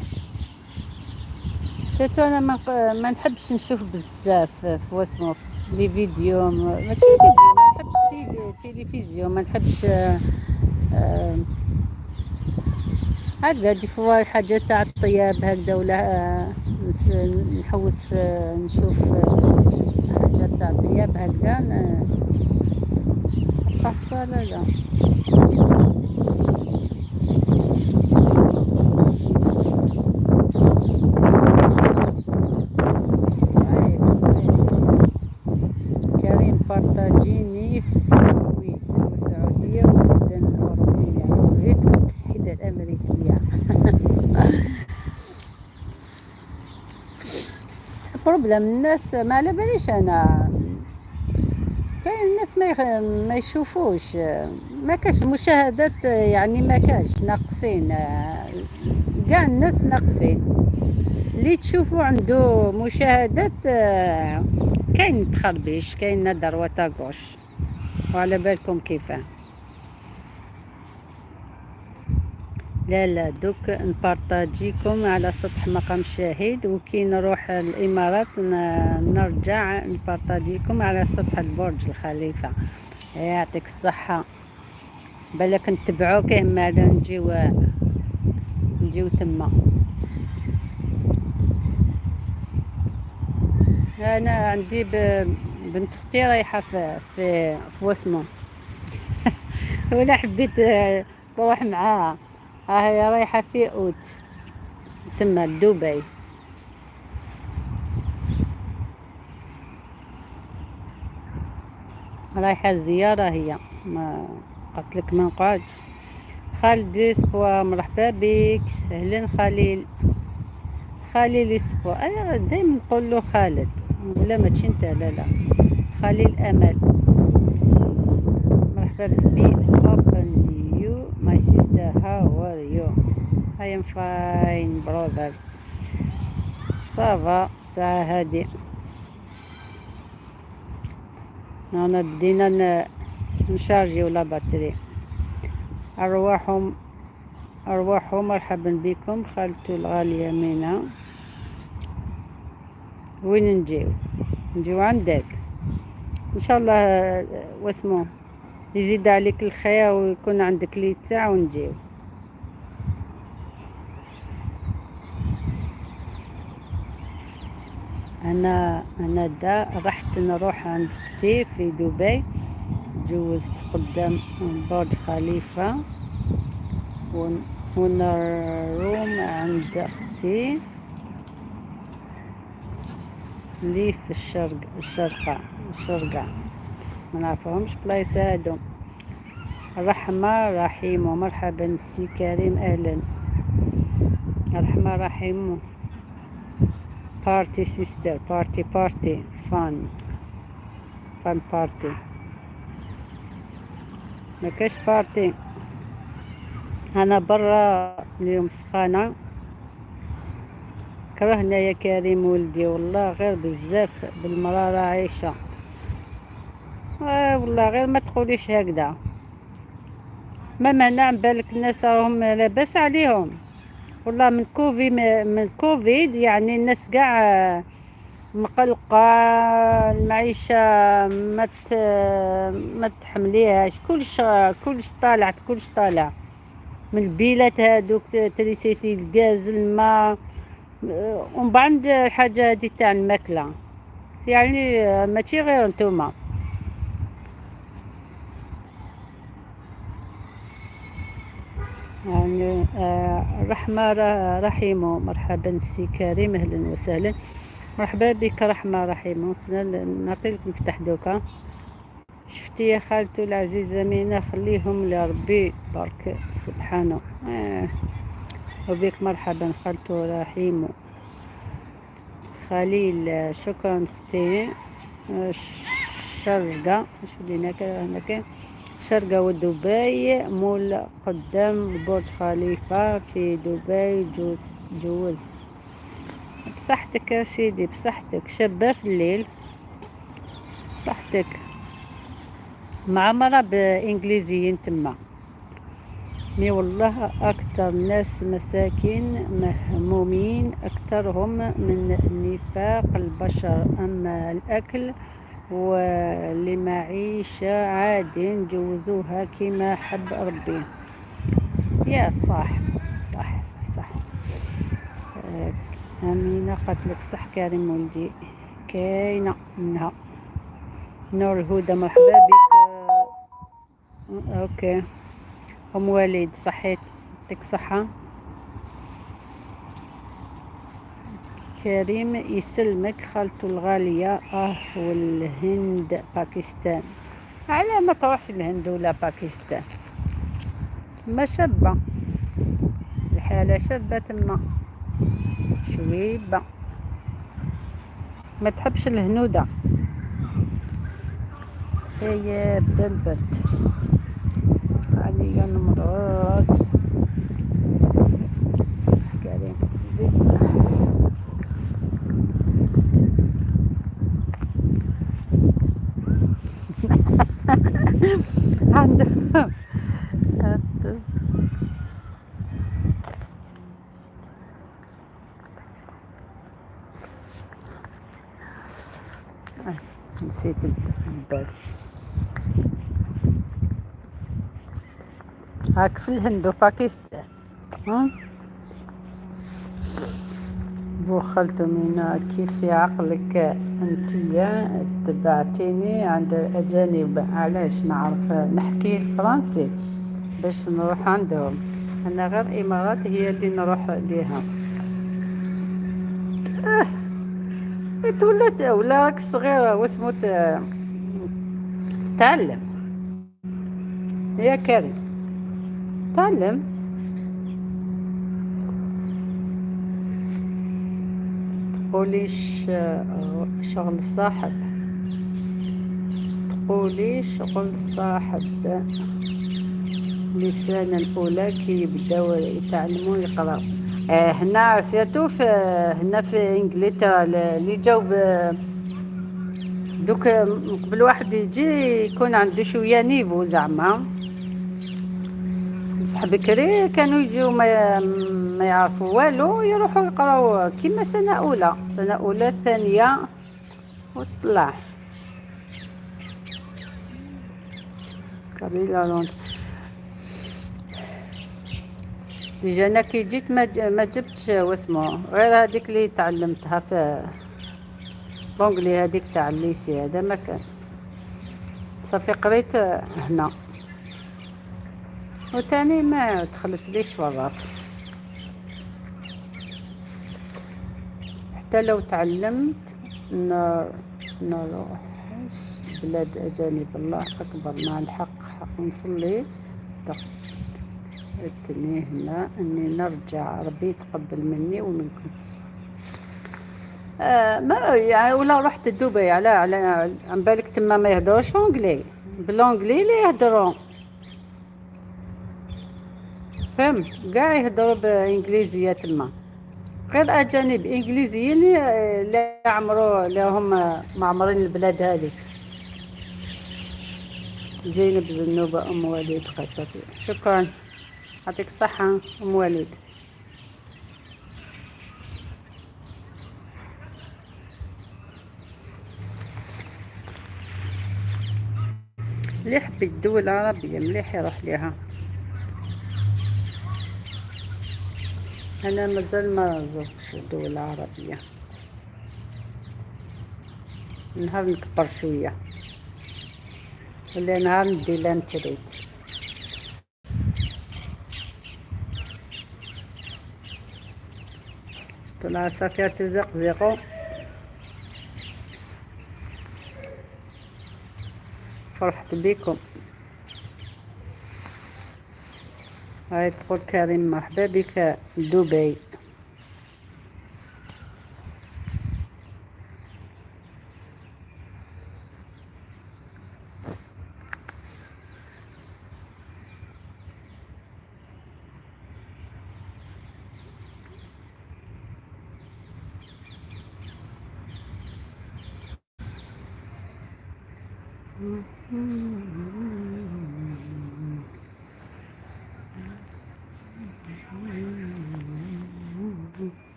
surtout انا ما نحبش نشوف بزاف في واسمو les vidéos، ماشي فيديو، ما نحبش تلفزيون، ما نحبش هكذا. des fois حاجة تاع الطياب هكذا ولا نحوس نشوف حاجة تاع الطياب هكذا لا لا. صعيب صعيب. كريم بارتاجيني في الكويت والسعودية والبلدان الأوروبية والولايات المتحدة الأمريكية. بصح problème الناس ما على باليش أنا، كاين الناس ما يشوفوش، ما كاش مشاهدات يعني، ما كاش، ناقصين كاع الناس ناقصين. اللي تشوفوا عنده مشاهدات كاين تخربيش، كاين droite à gauche، وعلى بالكم كيفاه. لا لا، دوك نبارطاجيكم على سطح مقام الشهيد، وكي نروح الامارات نرجع نبارطاجيكم على سطح البرج الخليفة. يعطيك الصحة، بالك نتبعوك اما نجيو تما. انا عندي بنت اختي رايحة في واسمو ولا حبيت تروح معاها، ها هي رايحة في اوت تما لدبي. رايحة زيارة هي، ما قلت لك ما نقعدش. خالد اسبوا مرحبا بك، اهلا خليل. خليل اسبوا، انا دايما نقول له خالد ولا ماشي انت، لا لا خليل امل مرحبا بك. Open you my sister, how are you? I am fine brother, ça va. الساعة هادي انا بدينا نشارجيو la batterie. ارواحهم ارواحهم، مرحبا بكم خالتو الغالية مينا. وين نجيو؟ نجيو عندك ان شاء الله. واسمو يزيد عليك الخير ويكون عندك لي تاع ونجيو. انا دا رحت نروح عند اختي في دبي، جوزت قدام برج خليفة ونروم عند اختي اللي في الشرق، الشرقة، الشرقة ما نعرفهمش بلايص هادو. الرحمة رحيم ومرحبا سي كريم، اهلا. الرحمة رحيم party sister party party fun fun party. ما كاش party، انا برا اليوم سخانه. كرهنا يا كريم ولدي والله غير بزاف بالمرارة عايشة. والله غير ما تقوليش هكذا، ما معنى بالك الناس راهم لاباس عليهم. والله من كوفيد يعني الناس كاع مقلقة، المعيشة ما تحمليهاش، كلش طالع، كلش طالع، من البيلات هادوك، électricité، الغاز، الماء، ومن بعد الحاجة هادي تاع الماكلة، يعني ماشي غير نتوما. يعني رحمة رحيمو مرحبا سي كريم، اهلا وسهلا، مرحبا بك رحمة رحيمو. نعطي لك مفتاح دوكا. شفتي يا خالتو العزيزة مينا، خليهم لربي برك سبحانه. وبك مرحبا خالتو رحيمو. خليل شكرا اختي. الشرقة شو اللي هناك؟ هناك شرقة ودبي مول قدام برج خليفة في دبي. جوز بصحتك يا سيدي، بصحتك، شابة في الليل، بصحتك. معمرة بإنجليزيين تما، mais والله أكثر ناس مساكين مهمومين أكثرهم من نفاق البشر. أما الأكل والمعيشة عادي نجوزوها كما حب ربي. يا صح صح صح. أمينة قالت لك صح كريم ولدي، كاينة منها. نور الهدى مرحبا بك. OK ام وليد صحيت، يعطيك الصحة. كريم يسلمك خالته الغالية. والهند باكستان، على ما تروحش الهند ولا باكستان، ما شابة الحالة، شابة تما شويبة، ما تحبش الهنودة. هي بدا البرد عليا نمرض. صح كريم. عنده نسيت البال. هاك في الهند وباكستان. بوخلت من كيف عقلك انتيا تبعتيني عند الاجانب؟ علاش نعرف نحكي الفرنسي باش نروح عندهم؟ انا غير امارات هي اللي نروح ليها. تولات ولا راك صغيرة واسمو تتعلم يا كريم، تعلم. تقولي شغل صاحب، تقولي شغل صاحب لسان الأولى كي يبداو يتعلموا يقراو. هنا surtout في هنا في انجلترا اللي جاو دوك قبل واحد يجي يكون عنده شوية niveau زعما، بصح بكري كانوا يجيو ما يعرفوا والو، يروحوا يقراو كيما سنة اولى، سنة اولى ثانية وطلع كابيلا لوند. déjà انا كي جيت ما جبتش واسمو غير هذيك اللي تعلمتها في l'anglais هذيك تاع ال lycée، هذا ما كان صافي قريت هنا، وتاني ما دخلت ليش في الراس. حتى لو تعلمت نروح بلاد اجانب، الله اكبر مع الحق حق نصلي تني هنا اني نرجع، ربي يتقبل مني ومنكم. ما يعني ولا رحت دبي على عن بالك تما ما يهضروش anglais، ب l'anglais اللي يهضروا، فهمت؟ كاع يهضروا بانجليزيه تما، غير اجانب انجليزيين اللي عمرو اللي هم معمرين البلاد هذيك. زينب زنوبه ام وليد قطتي، شكرا، يعطيك الصحة ام وليد. اللي يحب الدول العربية مليح يروح ليها. أنا مازال ما زرتش الدول العربية، نهار نكبر شوية ولا نهار ندي la retraite. شفتوا العصافير تزقزقوا، فرحت بكم. هاي تقول كريم مرحبا بك دبي.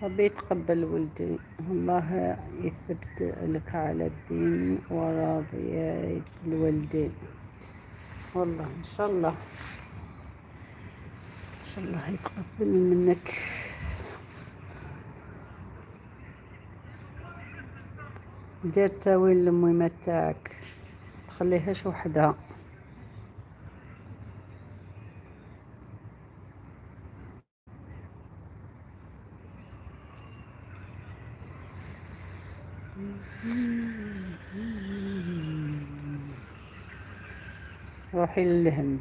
ربي يتقبل ولدي، الله يثبت لك على الدين وراضية الوالدين. والله ان شاء الله، ان شاء الله يتقبل منك. دير تاويل المهمة تاعك، تخليهاش وحدها. روحي للهند.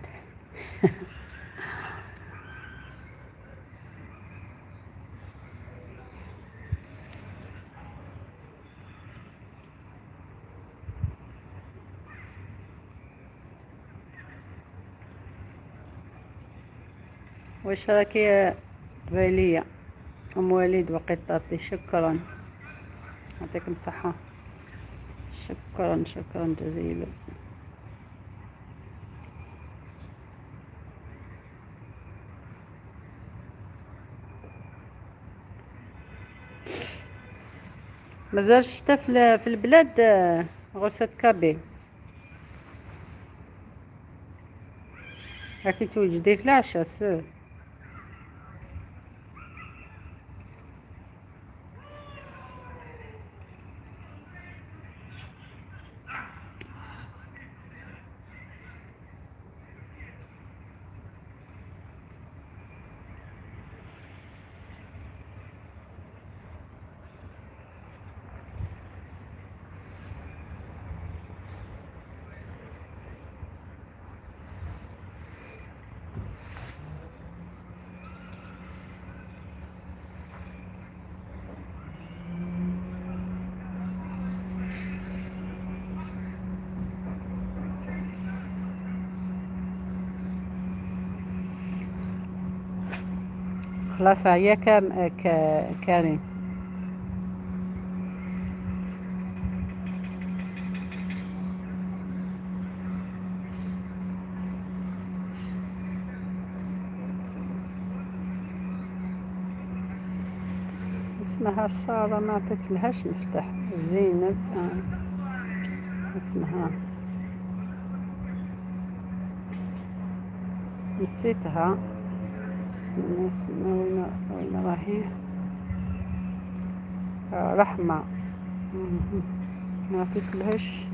واش راكي يا قبيلية ام وليد وقطتي؟ شكرا، يعطيكم الصحة، شكرا شكرا جزيلا. مازال الشتا في البلاد. Recette kabyle راكي توجدي في العشاء sûr. خلاص هيا كام كريم. اسمها سارة، ما عطيتلهاش مفتاح. زينب اسمها نسيتها. استنى استنى، وين راهي؟ رحمة. ما عطيتلهاش.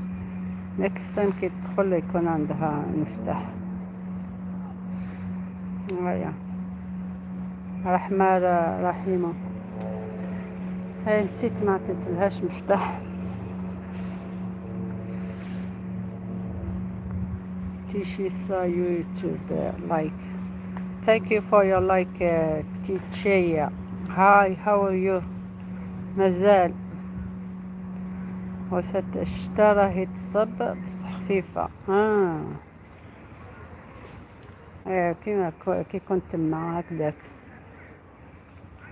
next time كي تدخل يكون عندها مفتاح. هيا رحمة، رحيمة، هاي نسيت ما عطيتلهاش مفتاح. تيشيسا يوتيوب like. Thank you for your like, Tichia. Hi, how are you? مازال وسط الشتا راهي تصب بصح خفيفة. كيما كي كنت تما هكذاك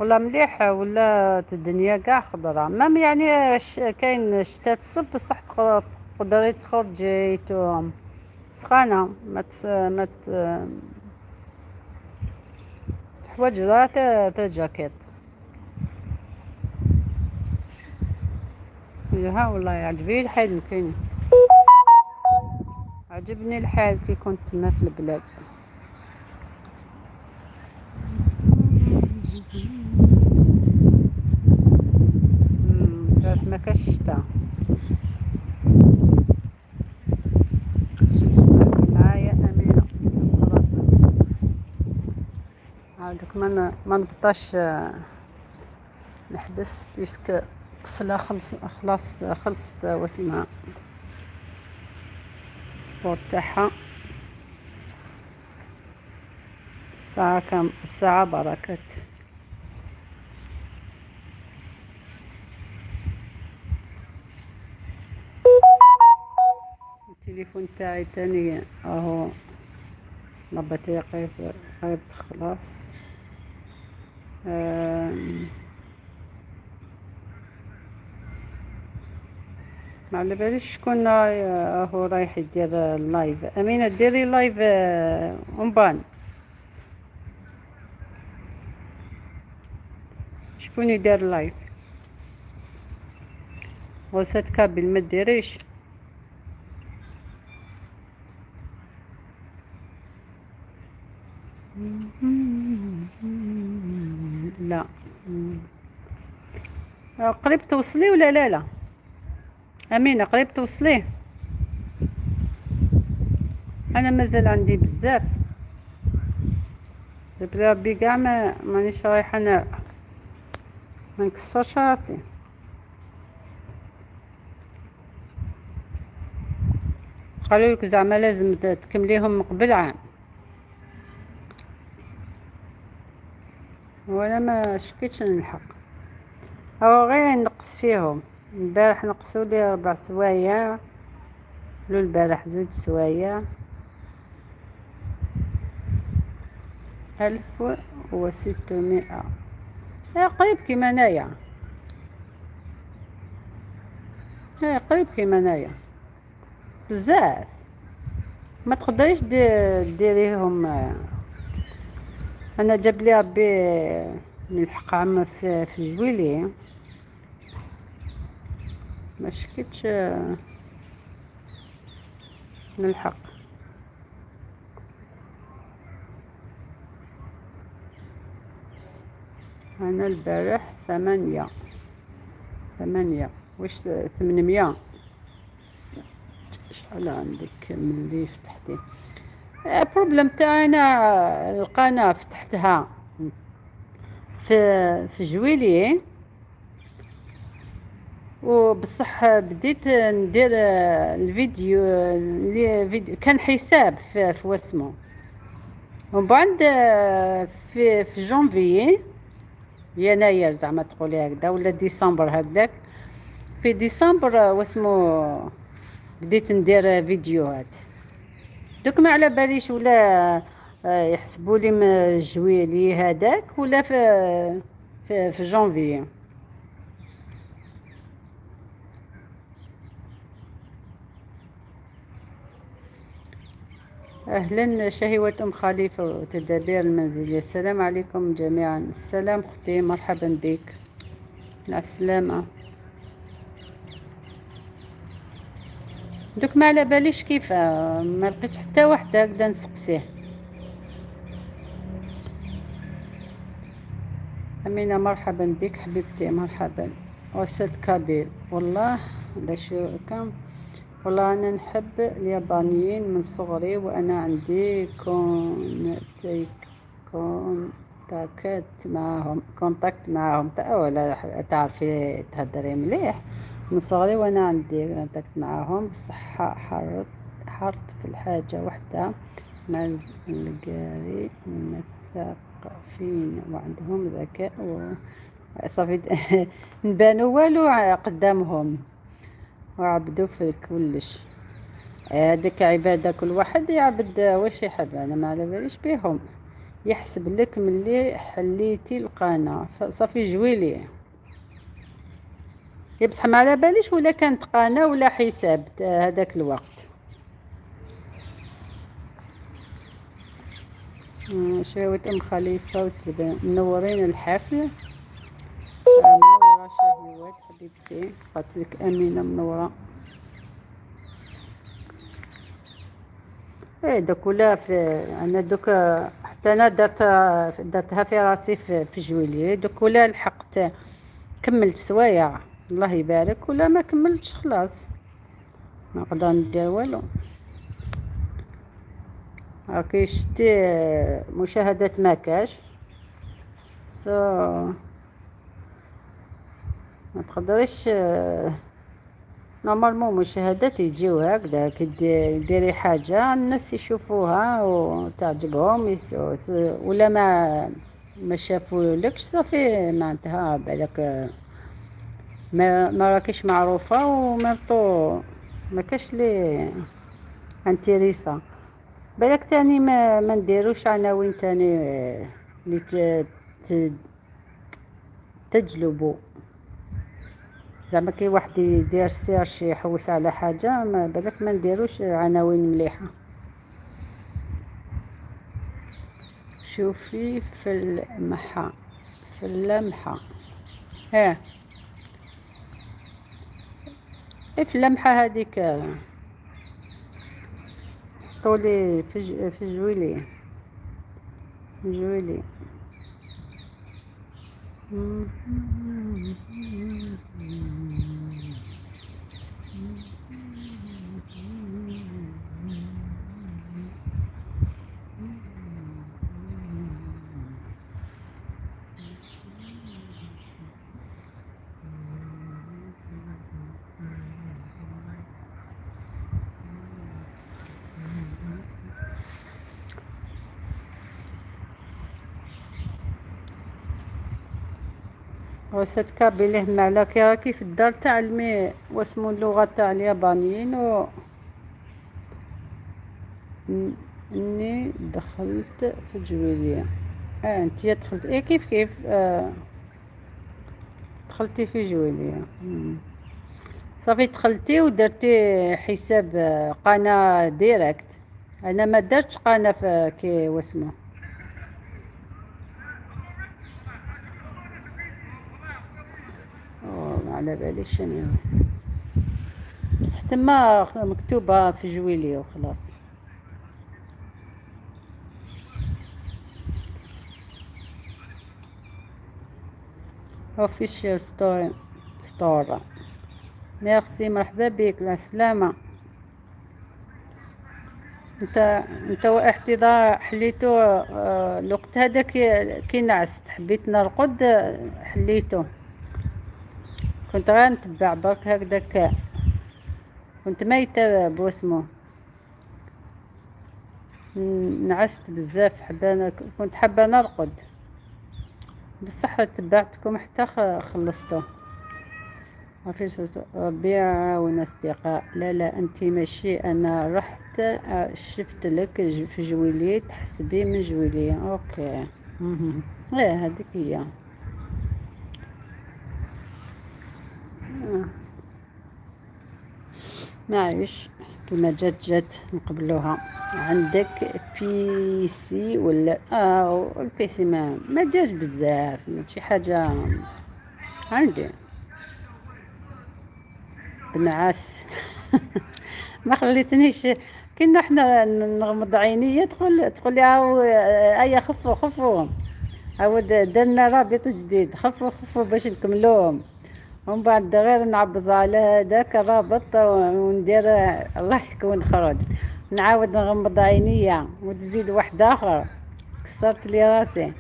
والله مليح، ولا الدنيا كاع خضرا. même يعني كاين الشتا تصب بصح تقدري تخرجي تو سخانة، ما تحوج لا تا جاكيت. ها والله يعجبني الحال، كاين عجبني الحال كي كنت تما في البلاد. البارح ما كاش الشتا. معايا أمينة. عاودك ما نبطاش، نحبس puisque طفلة خلصت واسمها sport تاعها. الساعة كام؟ الساعة بركات. التليفون تاعي تاني اهو la batterie قريب تخلص. ما على باليش شكون اهو رايح يدير ال live. امينه ديري live، اون شكون يدير live؟ recette kabyle ما ديريش. لا. قريب توصلي ولا لا؟ لا امينه قريب توصلي. انا مازال عندي بزاف بلا ربي كاع مانيش رايحه انا ما نكسرش راسي. قالوا لك زعما لازم تكمليهم من قبل عام، وانا ما شكيتش نلحق. هو غير نقص فيهم. البارح نقصوا لي 4 سوايع، لو البارح 2 سوايع. 1600. قريب كيما انايا، قريب كيما انايا بزاف. ما تقدريش ديريهم. انا جاب لي ربي نلحق عام في juillet. ما شكيتش نلحق. انا البارح 8 واش 800. شحال عندك ملي فتحتي؟ problème تاعنا القناة فتحتها في juillet، وبصح بديت ندير الفيديو les vidéos، كان حساب في واسمو، ومن بعد في جونفي يناير زعما تقولي هكذا ولا ديسمبر هكذاك، في ديسمبر واسمو بديت ندير فيديوهات. دوك ما على باليش ولا يحسبوا لي من juillet هذاك ولا في جونفي. اهلا شهوة ام خليفة وتدابير المنزلية، السلام عليكم جميعا. السلام اختي، مرحبا بك، مع السلامة. دوك ما على باليش كيف، ما لقيتش حتى واحد هكذا نسقسيه. امينة مرحبا بك حبيبتي، مرحبا. وسد كابيل، والله هذا شو كم، والله انا نحب اليابانيين من صغري، وانا عندي contact معاهم، contact معاهم. ولا تعرفي تهدري مليح. من صغري وانا عندي contact معاهم، بصح حرت في الحاجة وحدة مع القاري مثقفين وعندهم ذكاء و صافي نبانو والو قدامهم وعبدو في كلش. هذيك عبادة، كل واحد يعبد واش يحب، انا ما على باليش بيهم. يحسب لك ملي حليتي القناة صافي juillet، بصح ما على باليش ولا كانت قناة ولا حساب هذاك الوقت. شهوة ام خليفة منورين الحفل. منورة شهوات حبيبتي، قالت لك امينة منورة. ايه دوك ولا في انا دوك حتى انا درتها في راسي في juillet. دوك ولا لحقت كملت سوايع الله يبارك، ولا ما كملتش خلاص ما نقدر ندير والو. راكي شتي مشاهدات ما كاش، so ما تقدريش. normalement مشاهدات يجيو هكذا كي ديري حاجة الناس يشوفوها وتعجبهم، ولا ما شافولكش صافي معناتها بالك ما راكيش معروفة، وما طو ما كاش لي intéressé. بالك تاني ما نديروش عناوين تاني اللي تجلبوا، زعما كي واحد يدير search يحوس على حاجة، ما بالك ما نديروش عناوين مليحة. شوفي في المحا، في اللمحة، ها إيه في اللمحة هذيك حطولي في juillet، juillet. وسط كابيله مالا كي راكي في الدار تعلمي واسمو اللغة تاع اليابانيين. و اني دخلت في juillet. انت دخلت ايه كيف كيف، دخلتي في juillet. صافي دخلتي ودرتي حساب قناة direct. انا ما درتش قناة في كي واسمو. ما على باليش شنو. بصح تما مكتوبة في جويلية وخلاص. Official store store. merci، مرحبا بك، السلامة. انت واحتضار حليتو الوقت هذاك كي نعست حبيت نرقد، حليتو، كنت غير نتبع برك هكذاك، كنت ميتة بوسمو، نعست بزاف، كنت حابة نرقد، بصح تبعتكم حتى خلصتو. ما فيش ربي يعاون اصدقاء. لا لا، انت ماشي، انا رحت، شفت لك في جويلية، تحسبي من جويلية. OK. ايه هذيك هي. معليش، كما جات جات نقبلوها. عندك PC ولا؟ ال PC ما جاش بزاف، ماشي حاجة عندي بنعاس. ما خليتنيش، كنا حنا نغمض عينيا تقول لي هاو، ايا خفوا خفوا، هاو درنا رابط جديد، خفوا خفوا باش نكملوهم، ومن بعد غير نعبز على هذاك الرابط وندير الله يكون خرج، نعاود نغمض عينيا وتزيد واحد اخر. كسرت لي راسي،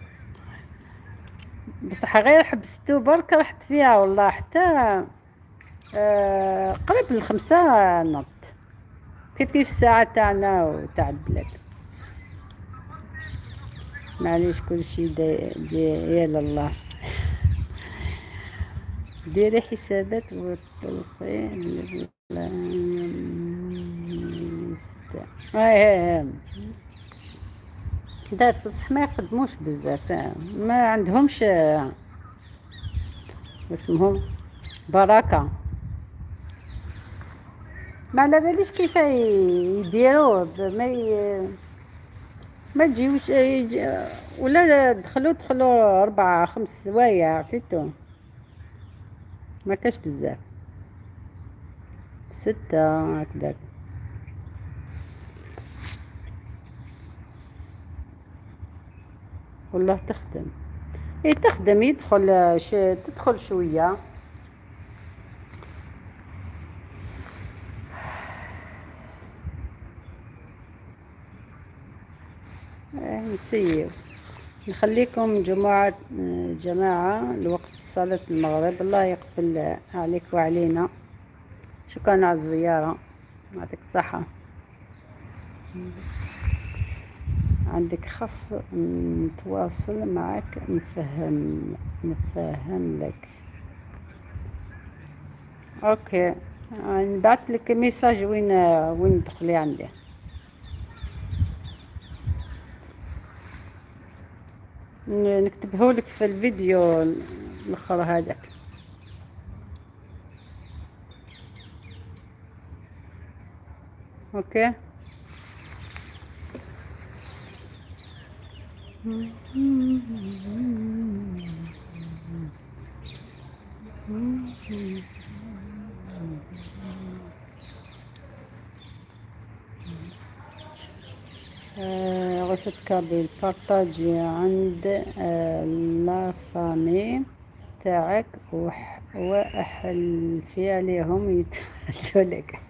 بصح غير حبستو برك رحت فيها والله حتى قريب 5 نط، كيف كيف الساعة تاعنا وتاع البلاد. معليش، كل شي ديال الله. ديري حسابات وتلقي. ايه دات، بصح ما يخدموش بزاف، ما عندهمش اسمهم بركة، ما على باليش كيف يديروا، ما تجيوش ولا دخلوا 4 5 سوايع c'est tout، ما كاش بزاف، 6 هكذاك. والله تخدم، اي تخدم، يدخل تدخل شوية. نسيو نخليكم جماعة، الوقت صلاة المغرب، الله يقبل عليك وعلينا. شكرا على الزيارة، يعطيك الصحة. عندك خاص نتواصل معك، نفهم لك. OK، نبعث لك message وين تدخلي عندي. نكتبه لك في الفيديو الاخر هذاك. OK. recette kabyle partager عند la famille تاعك واحلفي عليهم يتفرجوا لك.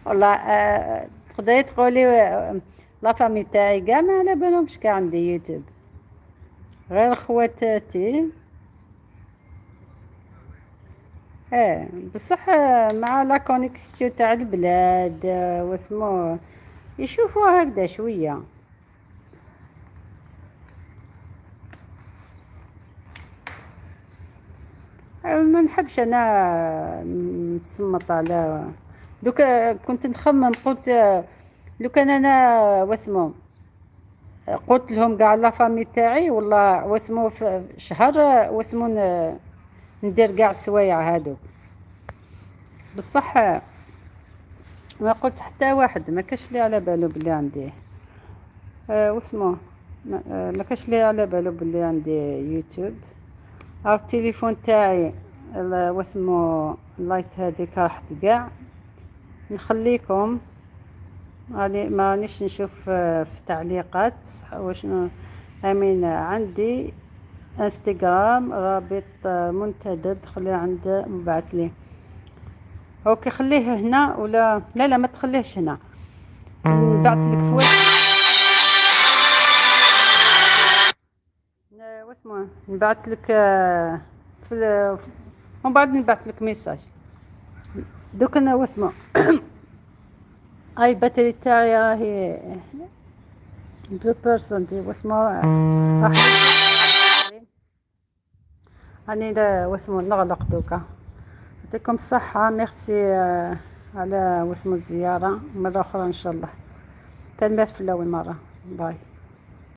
والله تقدري تقولي la famille تاعي كاع ما على بالهمش كاع عندي يوتيوب، غير خواتاتي. بصح مع la connexion تاع البلاد، واسمو يشوفوا هكذا شويه. ما نحبش انا نصمت على دوك. كنت نخمم، قلت لو كان انا واسمو قلت لهم كاع la famille تاعي والله واسمو في شهر واسمو ندير كاع السوايع هادوك، بصح ما قلت حتى واحد، ما كاش لي على بالو بلي عندي واسمو ما كاش لي على بالو بلي عندي يوتيوب. هاو التليفون تاعي واسمو ال light هذيك راحت كاع. نخليكم، راني ما رانيش نشوف في التعليقات. بصح واش امين، عندي انستغرام، رابط منتدى، دخلي عند مبعث لي. OK، خليه هنا ولا لا؟ لا، ما تخليهش هنا. نبعث لك في واسمو، نبعث لك في ومن بعد نبعث لك message. دوك انا واسمو، هاي ال batterie تاعي راهي 2%. واسمو، راح راني واسمو نغلق دوكا. يعطيكم الصحة، ميرسي على واسمو الزيارة. مرة أخرى إن شاء الله. تنمير في الأول مرة. bye.